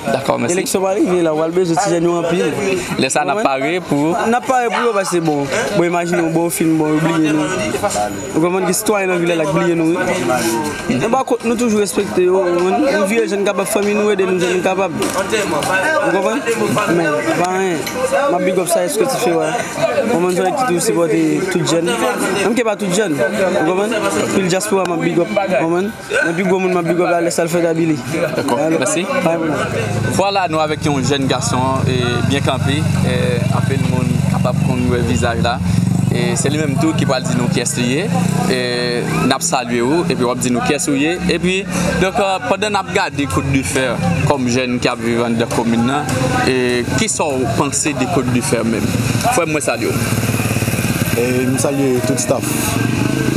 Dakò, mèsi. Eleksyon pa rive la, w al bezwen ti jèn yo anpil. Lè sa, n ap pare pou. N ap pare pou yo, paske bon, bon, imajine w, bon, fin, bon, yo bliye nou. Ou konprann ki sitwayen nan vil la k bliye nou, wi. Nou pa kont, nou toujou respekte yo, ou konprann? Nou vire jèn kapab, fanmi nou ede nou, jèn nou kapab. Ou konprann? Men, pa anyen. M ap big up sa, èske ti fè wè. Ou konprann, se nèg ki toujou sipòte tout jèn. Menm ke pa tout jèn. Ou konprann? Pil dyaspora, m ap big up. Ou konprann? Men pi gwo moun m ap big up la, lè sa l fè Dabili. Dakò, mèsi. Vwala, nou avèk yon jèn gason, e, byen kanpe, e, anpil moun kapab konn wè vizaj la. E se li menm tou ki pral di nou kiyès li ye. E n ap salye w, epi w ap di nou kiyès ou ye. Epi, donk, e, pandan n ap gade Kout de Fè kòm jèn ki ap viv anndan komin nan, e kisa w panse de Kout de Fè menm? Frè m, mwen salye w. E m salye tout staff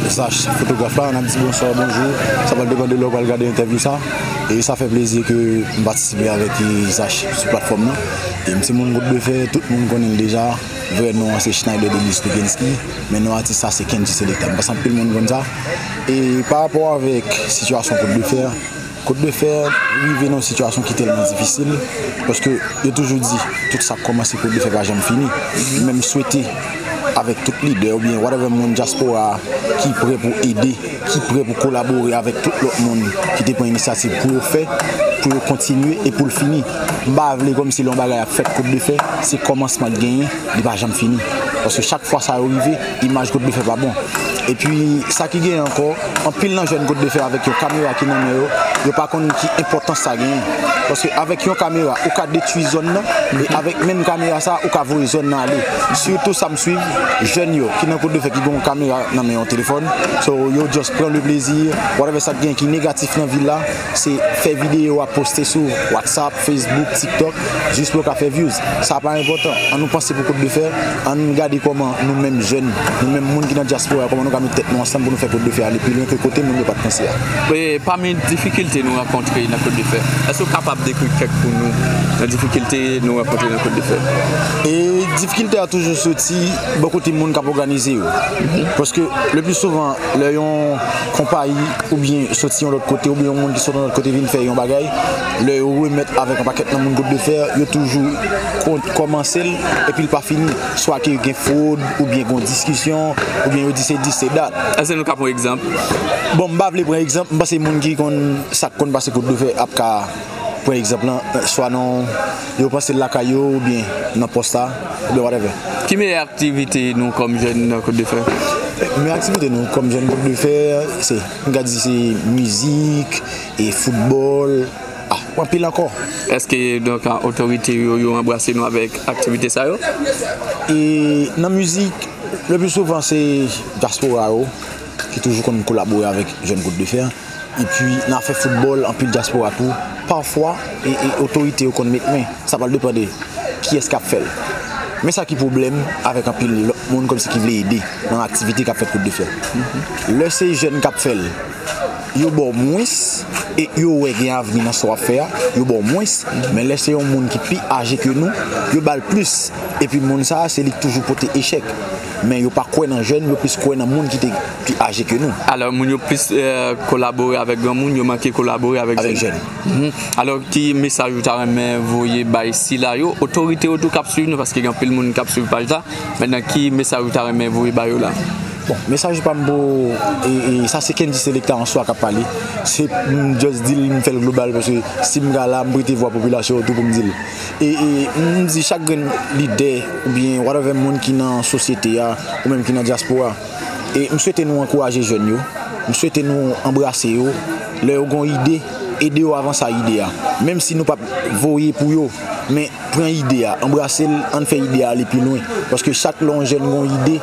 S H fotograf la, n ap di bonswa, bonjou. Sa pral depann de lè w pral gade entèvyou sa. E sa fè plezi ke m patisipe avèk, e, S H sou platfòm nan. E m se moun Kout de Fè, tout moun konnen l deja. Vrè non an se Schneider Delis Lukinski, men non atis sa se Kendji Selecta. M panse anpil moun konn sa. E pa rapò avèk sitiyasyon Kout de Fè, Kout de Fè rive nan yon sitiyasyon ki tèlman difisil, paske yo toujou di, tout sa k kòmanse Kout de Fè pa janm fini. Men m swete, avèk tout lidè oubyen whatever moun dyaspora a ki prè pou ede, ki prè pou kolabore avèk tout lòt moun ki te pran inisyativ pou yo fè, pou yo kontinye e pou l fini. M pa vle kòmsi lè yon bagay ap fèt Kout de Fè, se kòmansman k genyen, li pa janm fini. Paske chak fwa sa yo rive, imaj Kout de Fè pa bon. Epi, sa ki genyen ankò, anpil nan jèn Kout de Fè avèk yon kamera ki nan men yo, yo pa konn ki enpòtans sa genyen. Paske avèk yon kamera, ou ka detwi zòn nan, e avèk menm kamera sa, ou ka voye zòn nan ale. Sitou sa m swiv, jèn yo ki nan Kout de Fè ki gen yon kamera nan men yon telefòn. So, yo just pran le plezi, whatever sa k genyen ki negatif nan vil la, se fè videyo a poste sou WhatsApp, Facebook, TikTok, jis pou yo ka fè views. Sa pa enpòtan. Ann nou panse pou Kout de Fè, ann gade kòman nou menm jèn, nou menm moun ki nan dyaspora, kòman nou ka met tèt nou ansanm pou nou fè Kout de Fè ale pi lwen ke kote moun yo pa t panse a. E pami difikilte nou rankontre nan Kout de Fè, èske w kapab dekri kèk pou nou nan difikilte nou rankontre nan Kout de Fè? E difikilte a toujou soti bò kote moun k ap òganize yo. Paske le pli souvan, lè yon konpayi oubyen soti yon lòt kote, oubyen yon moun ki soti yon lòt kote vin fè yon bagay, lè yo remèt avèk yon pakèt nan moun Kout de Fè, yo toujou kon-, kòmanse l epi l pa fini. Swa ke gen fwod, oubyen gen diskisyon, oubyen yo di se dis, se dat. Èske nou ka pran egzanp? Bon, m pa vle pran egzanp, m panse moun ki konn sa k konn pase Kout de Fè ap ka pran egzanp lan, swa nan, yo panse l lakay yo, oubyen nan pòs la, oubyen whatever. Ki meyè aktivite nou kòm jèn nan Kout de Fè? Men aktivite nou kòm jèn Groupe de Fer, se, m ka di se mizik, e foutbòl, ah, anpil ankò. Èske, donk, a, otorite yo, yo anbrase nou avèk aktivite sa yo? E nan mizik, le pli souvan, se dyaspora yo ki toujou konn kolabore avèk jèn Groupe de Fer. Epi, nan afè foutbòl, anpil dyaspora tou. Pafwa, e, e otorite yo konn met men. Sa pral depann de kiyès k ap fè l. Men sa ki pwoblèm avèk anpil lòt moun kòmsi ki vle ede nan aktivite k ap fèt Groupe de Fer. Lè se jèn k ap fè l, yo ba w mwens, e yo wè gen avni nan sa w ap fè a, yo ba w mwens, men lè se yon moun ki pi aje ke nou, yo ba l plis. Epi moun sa a, se li k toujou pote echèk. Men yo pa kwè nan jèn, yo plis kwè nan moun ki te pi aje ke nou. Alò, moun yo plis, eh, kolabore avèk granmoun, yo manke kolabore avèk jèn. Avèk jèn. Mhm. Alò, ki mesaj ou ta renmen voye bay sila yo? Otorite yo tou k ap swiv nou, paske gen anpil moun k ap swiv paj la. Mentnan, ki mesaj ou ta renmen voye ba yo la? Bon, mesaj pa m pou, e, e, sa se Kendy Selecta an swa k ap pale. Se, m just di l, m fè l global, paske si m ka la, m prete vwa popilasyon an tou pou m di l. E, e, m di chak grenn lidè, oubyen whatever moun ki nan sosyete a, ou menm ki nan dyaspora, e m swete nou ankouraje jèn yo, m swete nou anbrase yo, lè yo gon ide, ede yo avanse ak ide a. Menm si nou p ap voye pou yo, men pran ide a, anbrase l, ann fè ide a ale pi lwen. Paske chak lè yon jèn gon ide,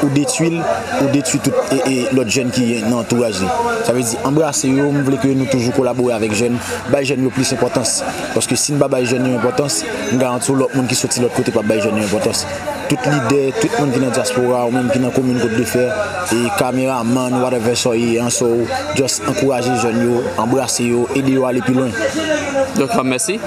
ou detwi l, ou detwi tout, e, e, lòt jèn ki nan antouraj li. Sa vle di, anbrase yo, m vle ke nou toujou kolabore avèk jèn, bay jèn yo plis enpòtans. Paske si n pa bay jèn yo enpòtans, m garanti w lòt moun ki soti lòt kote p ap bay jèn yo enpòtans. Tout lidè, tout moun ki nan dyaspora, ou menm ki nan komin Groupe de Fer, e kameramann, whatever sa w ye, an so, just ankouraje jèn yo, anbrase yo, ede yo ale pi lwen. Donk, mèsi.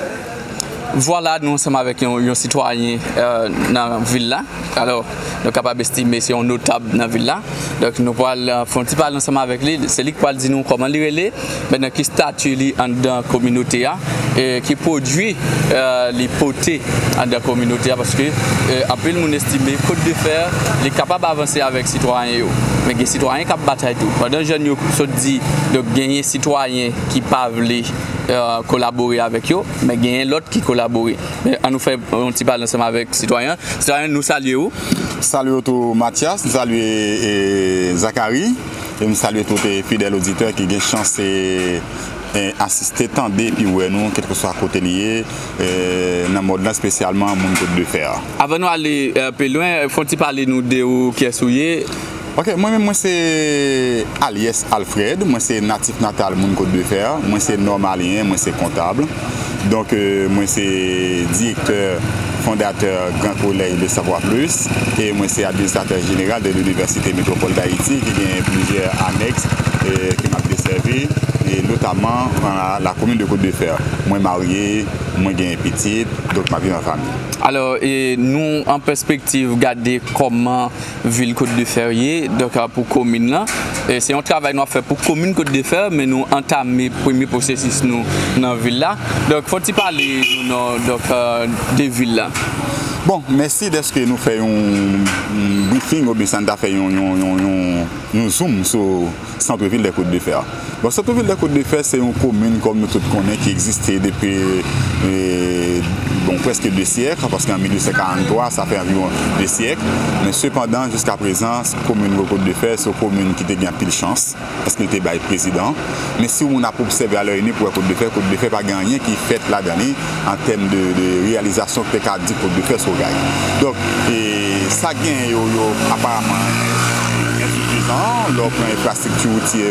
Vwala, nou ansanm avèk yon, yon sitwayen, eh, nan vil la. Alò, nou kapab estime se yon notab nan vil la. Donk, nou pral, eh, fè yon ti pale ansanm avèk li. Se li k pral di nou kòman li rele, men nan ki estati li anndan kominote a, e ki pwodui, eh, li pote anndan kominote a, paske, eh, anpil moun estime Groupe de Fer, li kapab avanse avèk sitwayen yo. Men gen sitwayen k ap batay tou. Pandan jèn yo sot di, donk, genyen sitwayen ki pa vle, eh, kolabore avèk yo, men genyen lòt ki kolabore. Men, ann nou fè yon ti pale ansanm avèk sitwayen an. Sitwayen, nou salye ou. Salye w tou, Mathias. M salye, e, Zacharie. E m salye tout, e, fidèl oditè ki gen chans, e, e, asiste, tande, epi wè nou, kèlkeswa kote li ye, e, nan mond lan, espesyalman moun Groupe de Fer. Avan nou ale, e, pi lwen, fè yon ti pale nou de ou, kiyès ou ye. Ok, mwen menm, mwen se Aliès Alfred, mwen se natif natal moun Groupe de Fer, mwen se nòmalyen, mwen se kontab. Donk, euh, mwen se direktè fondatè Grand Collège de Savoir Plus e mwen se administratè jeneral de l'Université Métropole d'Haïti ki gen plizyè anèks, euh, ke m ap desèvi, e notaman, euh, la commune de Côte de Fer. Mwen marye, mwen gen pitit, donk m ap viv an fanmi. Alò, e nou an pèspektiv gade kòman vil Côte de Fer ye, donk, a, pou komin lan. E se yon travay nou ap fè pou komin Côte de Fer, men nou antame premye pwosesis nou nan vil la. Donk, fò ti pale nou nan, donk, a, de vil la. Bon, mèsi dèske nou fè yon, yon briefing, oubyen sa n ta fè yon, yon, yon, yon, yon zoom sou sant vil de Côte de Fer. Bon, sant vil de Côte de Fer se yon komin, kòm nou tout konnen, ki egziste depi, e, bon, prèske de syèk, paske an mil uit san karant twa, sa fè anviwon de syèk. Men sepandan, jiska prezan, komin Côte de Fer se yon komin ki te gen anpil chans, paske l te bay prezidan. Men si yon moun ap obsève a lè ini pou wè Côte de Fer, Côte de Fer pa gen anyen ki fèt ladan li an tèm de, de reyalizasyon ki te ka di Côte de Fer se yon gay. Donk, e, sa gen yo, yo aparaman ensifizan. Lè w pran enfrastrikti woutyè,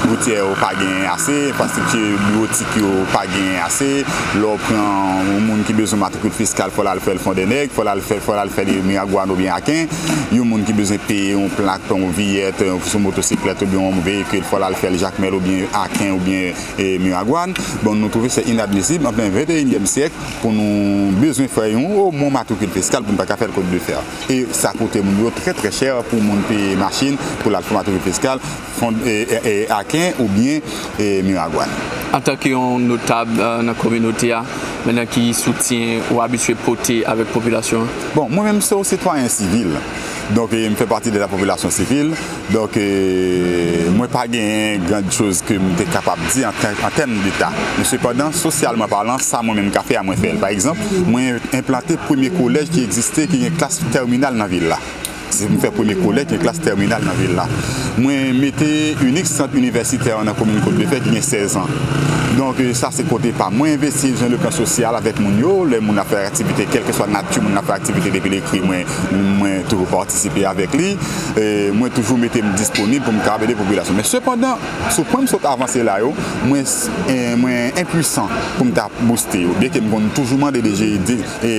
woutyè yo pa gen ase, enfrastrikti biwotik yo pa gen ase. Lè w pran yon moun ki bezwen matrikil fiskal, fò l al fè l Fondènèg, fò l al fè, fò l al fè li Miragwàn oubyen Aken. Yon moun ki bezwen peye yon plak, yon viyèt, yon, sou motosiklèt oubyen yon veyikil, fò l al fè l Jakmèl oubyen Aken oubyen, e, Miragwàn. Bon, nou twouve se inadmisib an plen venteyinyèm syèk pou nou bezwen fè yon omwen matrikil fiskal pou nou pa ka fè l Côte de Fer. E sa koute moun yo trè, trè chè pou moun peye machin pou l al fè matrikil fiskal, Fon-, e, e, e, Aken oubyen, e, Miragwàn. Antanke yon notab, e, nan kominote a, men nan ki soutyen ou abitye pote avèk popilasyon an? Bon, mwen menm se yon sitwayen sivil. Donk, e, m fè pati de la popilasyon sivil. Donk, e, mwen pa genyen grand chose ke m te kapab di an tè-, an tèm deta. Men sepandan, sosyalman palan, sa mwen menm ka fè a, mwen fè l. Pa egzanp, mwen enplante premye kolèj ki egziste, ki gen klas tèminal nan vil la. M fè premye kolèj, gen klas tèminal nan vil la. Mwen mete inik sant inivèsitè an nan komin Côte de Fer ki gen sèz an. Donk, e, sa se kote pa m. Mwen envesti sou le plan sosyal avèk moun yo, lè moun ap fè aktivite, kèlkeswa nati moun ap fè aktivite depi l ekri, mwen, mwen toujou patisipe avèk li. E, mwen toujou mete m disponib pou m kapab ede popilasyon. Men sepandan, sou pwen m sot avanse la yo, mwen, e, mwen enpwisan pou m ta bouste yo. Byenke m konn toujou mande D G I, e,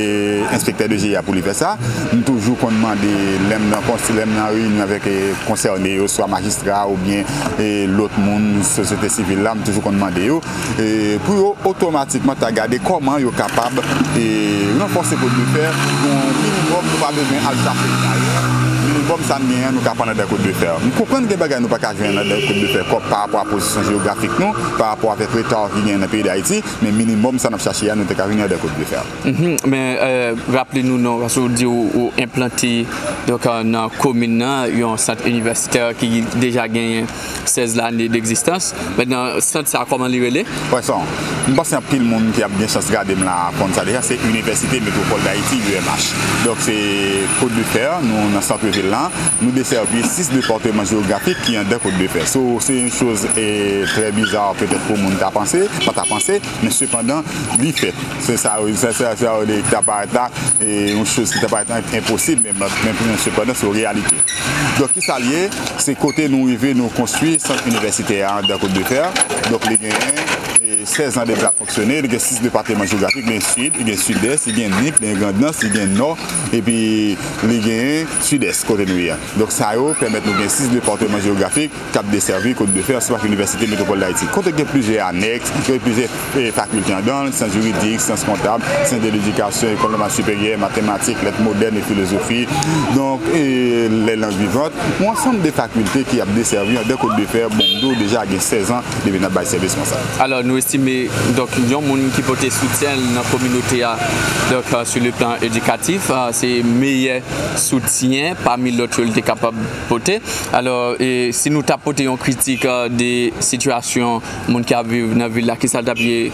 enspektè D G I a pou li fè sa. M toujou konn mande, lè m nan kons-, lè m nan reyinyon avèk, e, konsène yo, swa majistra oubyen, e, lòt moun sosyete sivil la, m toujou konn mande yo, e, pou yo otomatikman ta gade kòman yo kapab, e, ranfòse Côte de Fer, yon minimòm nou pa bezwen al chache l ayè. Minimòm sa n genyen an, nou ka pran anndan Côte de Fer. M konprann gen bagay nou pa ka jwenn anndan Côte de Fer, kòm pa rapò a pozisyon jewografik nou, pa rapò avèk reta ki genyen nan peyi Dayiti, men minimòm sa n ap chache a, nou te ka vini anndan Côte de Fer. Mhm, men, euh, raple nou non, paske w di w, w enplante, donk, euh, nan komin nan, yon sant inivèsitè ki deja genyen sèz lane degzistans. Mentnan, sant sa, kòman li rele? Wè, sa, m panse anpil moun ki ap gen chans gade m la konn sa deja, se Inivèsite Metwopòl Dayiti, U M H. Donk, se Côte de Fer, nou nan sant vil la, nou desèvi sis depatman jewografik ki anndan Côte de Fer. So, se yon choz, e, trè biza petèt pou moun ta panse, pa ta panse, men sepandan, li fèt. Se sa, se sa, sa, sa, ki ta parèt la, e, yon choz ki ta parèt en-, enposib, men, men, men sepandan, se yon reyalite. Donk, ki sa l ye? Se kote nou rive, nou konstwi sant inivèsitè a anndan Côte de Fer. Donk, li genyen, e, sèz an depi l ap fonksyone. Li gen sis depatman jewografik, li gen Sid, li gen Sidès, li gen Nip, li gen Grandans, li gen Nò, epi li gen Sidès, kote nou ye a. Donk, sa yo pèmèt nou gen sis depatman jewografik k ap desèvi Côte de Fer, swa Inivèsite Metwopòl Dayiti. Kote gen plizyè anèks, gen plizyè, e, fakilte anndan l, syans jiridik, syans kontab, syans de ledikasyon, ekòl nòmal siperyè, matematik, lèt modèn e filozofi. Donk, e, lè lang vivant, yon ansanm de fakilte ki ap desèvi anndan Côte de Fer, bon, m di w deja gen sèz an depi n ap bay sèvis konsa. Alò, nou estime, donk, yon moun ki pote soutyen l nan kominote a, donk, euh, sur le plan éducatif, euh, se meyè soutyen pami lòt yo li te kapab pote. Alò, e, si nou ta pote yon kritik, euh, de sitiyasyon moun ki ap viv nan vil la, kisa l t ap ye?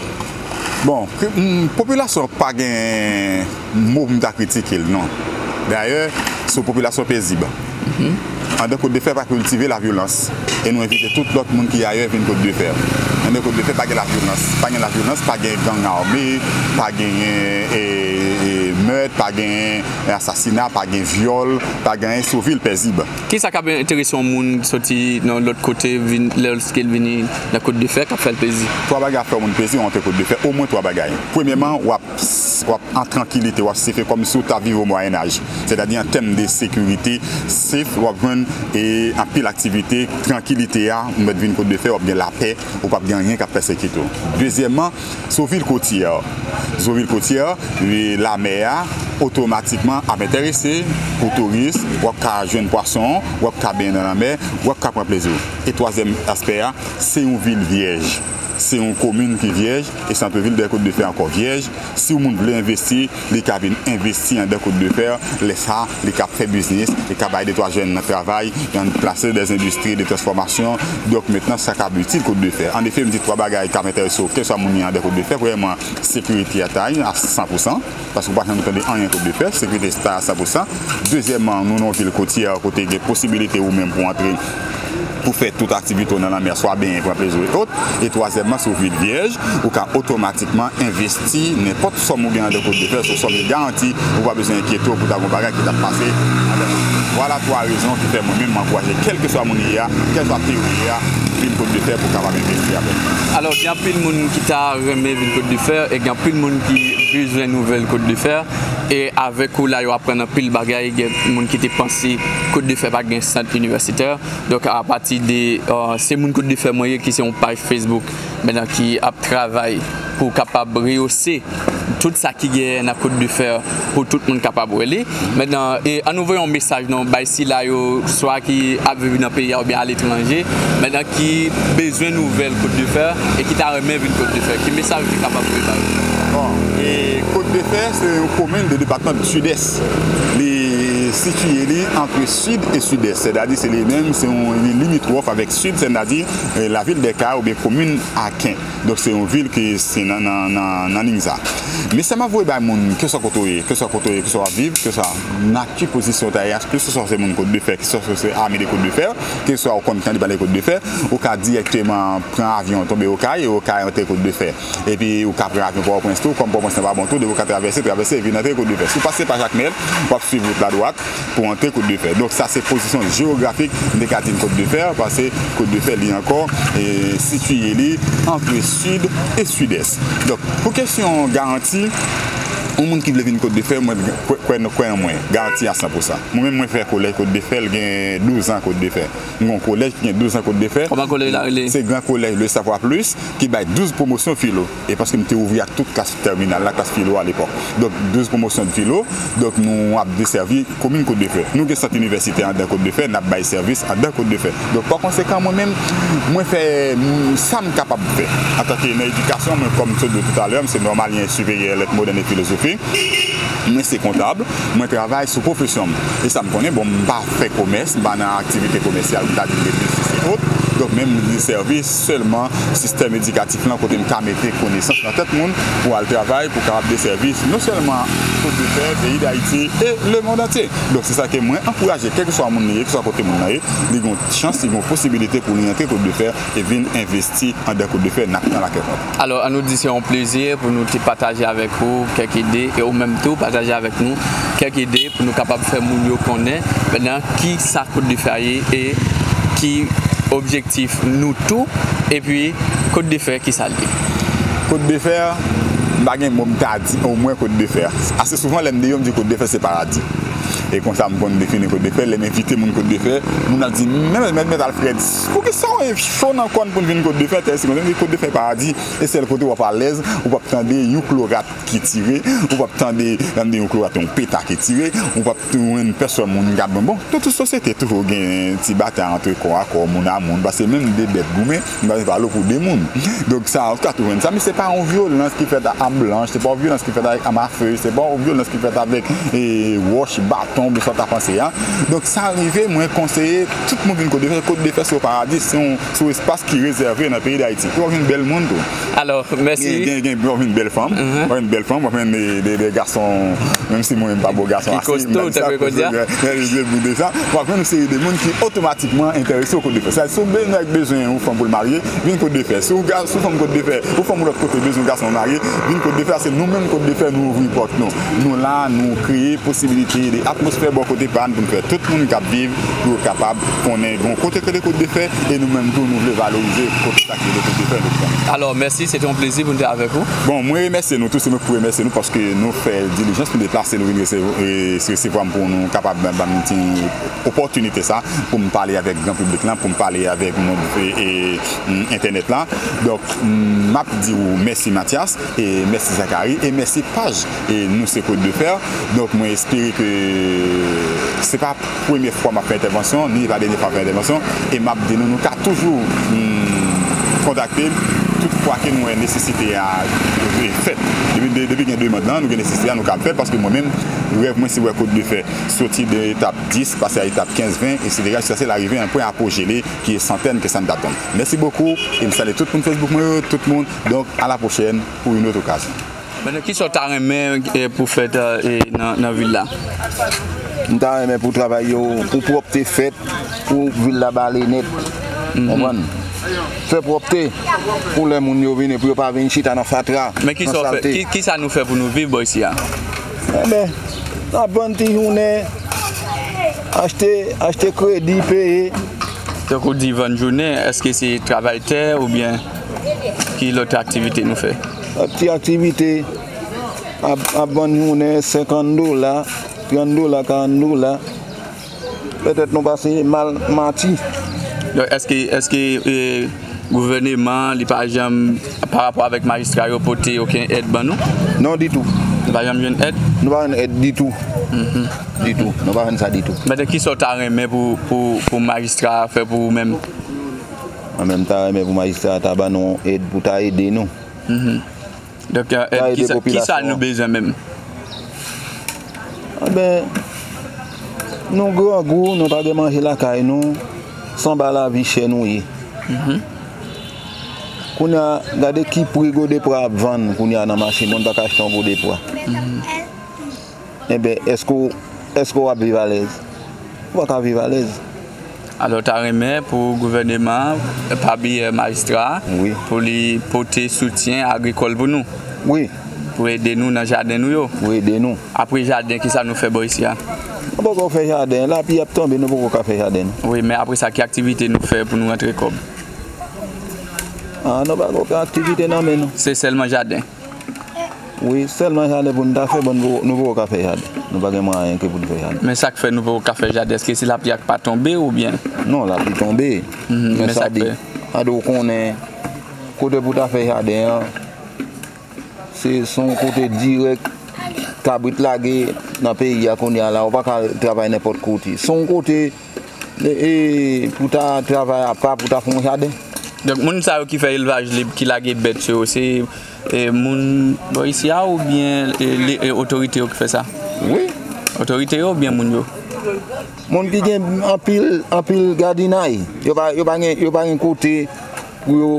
Bon, kri-, m, popilasyon pa gen mo pou m ta kritike l, non. Dayè, se yon popilasyon pezib. Mhm. Anndan Côte de Fer pa kiltive lavyolans. E nou envite tout lòt moun ki ayè vin Côte de Fer. Anndan Côte de Fer pa gen lavyolans. Pa gen lavyolans, pa gen gang ame, pa genyen, e, e, mèt, pa genyen asasina, pa gen vyòl, pa genyen, se yon vil pezib. Kisa k ap enterese yon moun soti nan lòt kote vin, lèske l vini nan Côte de Fer k ap fè l plezi? Twa bagay ap fè yon moun plezi, w antre Côte de Fer, omwen twa bagay. Premyèman, w ap, w ap an trankilite, w ap se fè kòmsi w ta viv o Mwayen Aj. Sètadi an tèm de sekirite, safe, w ap jwenn, e, anpil aktivite, trankilite a, ou mèt vin Côte de Fer, w ap gen lapè, ou p ap gen anyen k ap pèsekite w. Dezyèmman, se yon vil kotyè. Se yon vil kotyè, e, lamè a otomatikman ap enterese pou touris, w ap ka jwenn pwason, w ap ka benyen nan lanmè, w ap ka pran plezi w. E twazyèm aspè a, se yon vil vyèj. Se yon komin ki vyèj, e sant vil de Côte de Fer ankò vyèj. Si yon moun vle envesti, li ka vin envesti anndan Côte de Fer. Lè sa, li ka fè biznis, li ka bay de twa jèn nan travay, yon plase dè endistri de transfòmasyon. Donk, mentnan, sa k ap itil Côte de Fer. Annefe, m di twa bagay k ap enterese w, kèlkeswa moun ye anndan Côte de Fer. Premyèman, sekirite a ta ye a san pou san, paske w pa janm tande anyen Côte de Fer, sekirite ta a san pou san. Dezyèmman, nou nan yon vil kotyè kote gen posibilite ou menm pou antre, pou fè tout aktivite w nan lanmè a, swa benyen, pran plezi w e ot. E twazyèmman, se yon vil vyèj, ou ka otomatikman envesti nenpòt sòm ou gen anndan Côte de Fer, se yon sòm ki garanti, ou pa bezwen enkyete w pou ta gon bagay ki t ap pase anndan Côte de Fer. Vwala twa rezon ki fè mwen menm m ankouraje kèlkeswa moun ye a, kèlkeswa peyi w ye a, vin Côte de Fer pou w kapab envesti avè m. Alò, gen anpil moun ki ta renmen vin Côte de Fer e gen anpil moun ki bezwen nouvèl Côte de Fer. E avèk ou la, yo aprann anpil bagay. Gen moun ki te panse Côte de Fer pa t gen sant inivèsitè. Donk, apati de, euh, se moun Côte de Fer mwen ye ki se yon paj Facebook, mentnan ki ap travay pou kapab reyose tout sa ki genyen nan Côte de Fer pou tout moun kapab wè li. Mentnan, e, ann nou voye yon mesaj non bay sila yo, swa ki ap viv nan peyi a oubyen aletranje, mentnan ki bezwen nouvèl Côte de Fer e ki ta renmen vin Côte de Fer. Ki mesaj ou te kapab voye ba yo? Bon, e Côte de Fer, se yon komin de depatman Sidès. Li sitiye li ant sid e sidès, sètadi se li menm, se yon, li limitwòf avèk sid, sètadi, eh, lavil Dèkay oubyen komin Aken. Donk, se yon vil ki se nan, nan, nan, nan liy sa. Mesaj m ap voye bay moun, keswa kote w ye, keswa kote w ye, keswa w ap viv, keswa nati pozisyon w ta ye a, keswa se moun Kot de Fè, keswa se ame de Kot de Fè, keswa w konn tande pale Kot de Fè, ou ka dirèkteman pran avyon, tonbe Okay, e Okay antre Kot de Fè. Epi ou ka pran avyon Pòtoprens tou, kòm Pòtoprens lan pa bon tou, depi ou ka travèse, travèse, vin antre Kot de Fè. Si w pase pa Jakmèl, w ap swiv wout la dwat pou antre Kot de Fè. Donk sa se pozisyon jewografik, m te ka di n Kot de Fè, paske Kot de Fè li ankò, e, sitiye li ant sid e sidès. Donk pou kesyon garanti, yon moun ki vle vin Kot de Fè, mwen kwè, kwè, kwè nan mwen, garanti a san pou san. Mwen menm mwen fè kolèj Kot de Fè, l gen douz an Kot de Fè. M gen yon kolèj ki gen douz an Kot de Fè. Kòman kolèj la rele? Se Gran Kolèj Le Savoir Plus ki bay douz pwomosyon filo. E paske m te ouvri ak tout klas tèminal la, klas filo alepòk. Donk, douz pwomosyon de filo. Donk, nou ap desèvi komin Kot de Fè. Nou gen sant inivèsitè anndan Kot de Fè, n ap bay sèvis anndan Kot de Fè. Donk, pa konsekan, mwen menm, mwen fè, mm, sa m kapab fè. Antanke nan edikasyon, mwen, kòm m sot di w toutalè, m se nòmalyen siperyè lèt modèn e filozofi. Mwen se kontab, mwen travay sou pwofesyon m. E sa m konnen, bon, m pa fè komès, m pa nan aktivite komèsyal, m ta di m gen biznis e ot. Donk, men m desèvi sèlman sistèm edikatif lan, kote m ka mete konesans nan tèt moun pou al travay, pou kapab desèvi non sèlman Kot de Fè, peyi Dayiti e lemonn antye. Donk, se sa ke mwen ankouraje, kèlkeswa moun li ye, keswa kote moun nan ye, li gen yon chans, li gen yon posibilite pou li rantre Kot de Fè e vin envesti anndan Kot de Fè, n ap nan lakè kontan. Alò, ann nou di se yon plezi pou nou te pataje avèk ou kèk ide, e ou menm tou pataje avèk nou kèk ide pou nou kapab fè moun yo konnen, men nan ki sa Kot de Fè a ye e ki objektif nou tou, epi Kot de Fè ki sa l ye. Kot de Fè, m pa gen mo m ta di omwen Kot de Fè. Ase souvan lè m deyò, m di Kot de Fè se paradi. E konsa m konn defini Kot de Fè. Lè m envite moun Kot de Fè, moun ap di, "Men, men, men, men Alfred, poukisa w cho nan kòn pou n vin Kot de Fè?" Tèl si konsa, m di, "Kot de Fè paradi, e sèl kote w ap alèz, ou p ap tande yon klo rat ki tire, ou p ap tande, lè m di yon klo rat, yon peta ki tire, ou p ap jwenn pèsòn moun k ap bon." Bon, nan tout sosyete, toujou gen ti batay ant kò a kò, moun a moun, paske menm de bèt goumen, m pa pale w pou de moun. Donk sa, ou ka tou jwenn sa, men se pa yon vyolans ki fèt a am blanch, se pa yon vyolans ki fèt avèk am a fe, se pa yon vyolans ki fèt avèk, e, wòch, baton, oubyen sa w ta panse a. Donk sa rive, mwen konseye tout moun vin Kot de Fè. Kot de Fè se yon paradi, se yon, se yon espas ki rezève nan peyi Dayiti. Ou ap jwenn bèl moun tou. Alò, mèsi. Gen, gen, gen, w ap jwenn bèl fanm, w ap jwenn bèl fanm, w ap jwenn de, de, de gason, menm si mwen menm pa bo gason ase, m pa di sa, men, men, men, men, men, w ap jwenn yon seri de moun ki otomatikman enterese w Kot de Fè. Sa, si w bezwen, nèg bezwen yon fanm pou l marye, vin Kot de Fè. Si w ga-, si w fanm Kot de Fè, ou fanm lòt kote bezwen gason marye, vin Kot de Fè, se nou menm Kot de Fè, nou ouvri pòt nou. Nou la, nou kreye posibilite de atmosfè bò kote pa n pou n fè tout moun k ap viv, pou yo kapab konnen gen yon kote k rele Kot de Fè, e nou menm tou, nou vle valorize kote sa k rele Kot de Fè, nou konnen. Alò, mèsi, se te yon plezi pou n te avèk ou. Bon, mwen remèsye nou tou, se mwen k pou remèsye nou, paske nou fè dilijans, nou deplase, nou vin resevwa, e, resevwa m pou nou kapab ban, ban m ti opòtinite sa pou m pale avèk gran piblik lan, pou m pale avèk mond, e, e, m, entènèt la. Donk, m ap di w mèsi Mathias, e mèsi Zacharie, e mèsi paj, e, Nou Se Kot de Fè. Donk, mwen espere ke se pa premye fwa m ap fè entèvansyon, ni pa dènye fwa m ap fè entèvansyon, e m ap di nou, nou ka toujou, mm, kontakte m tout fwa ke nou wè nesesite a, e, fèt. Depi, de-, depi gen demann lan, nou gen nesesite a, nou ka fè l, paske mwen menm, rèv mwen se wè Kot de Fè soti de etap dis, pase a etap kenz, ven, etsetera, jiskaske l arive an pwen apoje li, ki e santèn ke sa n t ap tann. Mèsi bokou, e m salye tout moun Facebook mwen yo, tout moun. Donk, a la pwochèn pou yon lòt okazyon. Mennen, kisa w ta renmen, eh, pou fèt, eh, nan, nan vil la? M ta renmen pou travay yo, pou pwòpte fèt, pou vil la bale nèt. Konprann? Fè pwòpte pou lè moun yo vini, pou yo pa vin chita nan fatra, nan salte. Men kisa w fè, ki, kisa nou fè pou nou viv bò isi a? Enben, n ap vann ti jounen, achte, achte kredi, peye. Tankou di vann jounen, èske se travay tè oubyen ki lòt aktivite nou fè? Lòt ti aktivite, ap, ap vann jounen senkant dola, trant dola, karant dola. Petèt nou pase mal mati. Donk, èske, èske, e, gouvèneman an, li pa janm, pa rapò avèk majistra yo, pote okenn èd ban nou? Non, ditou. Nou pa janm jwenn èd? Nou pa jwenn èd ditou. Ditou. Nou pa jwenn sa ditou. Mennen, kisa w ta renmen pou, pou, pou majistra a fè pou ou menm? Mwen menm, m ta renmen pou majistra a ta ban nou yon èd pou ta ede nou. Donk, eh, eh, kisa, kisa nou bezwen menm? Enben, Nou grangou, nou pa gen manje lakay nou, se anba lavi chè nou ye. Kounye a, gade ki pri gode pwa ap vann kounye a nan mache, moun pa ka achte yon gode pwa. Enben, èske w, èske w ap viv alèz? Ou pa ka viv alèz. Alò, w ta renmen pou gouvèneman an, pa bliye majistra a, Wi. pou li pote soutyen agrikòl pou nou, Wi, pou ede nou nan jaden nou yo. pou ede nou. Apre jaden, kisa nou fè bò isi a? Nou poko fè jaden, lapli ap tonbe, nou poko ka fè jaden, non. Wi, men apre sa, ki aktivite nou fè pou nou rantre kòb? Ah, nou pa gen okenn aktivite nan men nou. Se sèlman jaden? Wi, sèlman jaden pou nou ta fè, bon, nou, nou poko ka fè jaden. Nou pa gen mwayen ke pou nou fè jaden. Men sa k fè nou poko ka fè jaden, èske se lapli a k pa tonbe oubyen? Non, lapli tonbe. Mhm, men men sa sa k di, fè? Gade, ou konnen, kote pou ta fè jaden an, se, se yon kote dirèk, kabrit lage nan peyi a kounye a la, ou pa ka travay nenpòt kote. Se yon kote, e, e, pou ta travay apa, pou ta fè yon jaden. Donk, moun sa yo ki fè elvaj lib, ki lage bèt yo, se, e, moun bò isi a oubyen, e, le, e, otorite yo ki fè sa? Wi. Otorite yo oubyen moun yo? Moun ki gen anpil, anpil gadinay, yo pa, yo pa gen, yo pa gen kote pou yo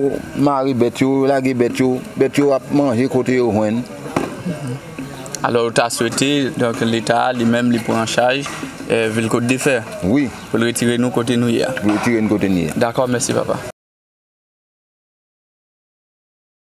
mare bèt yo, yo lage bèt yo, bèt yo ap manje kote yo jwenn. Alò, ou ta swete, donk, Leta a, li menm, li pran an chaj, e, vil Kot de Fè Wi, pou l retire nou kote nou ye a. pou retire n kote n ye a. Dakò, mèsi, papa.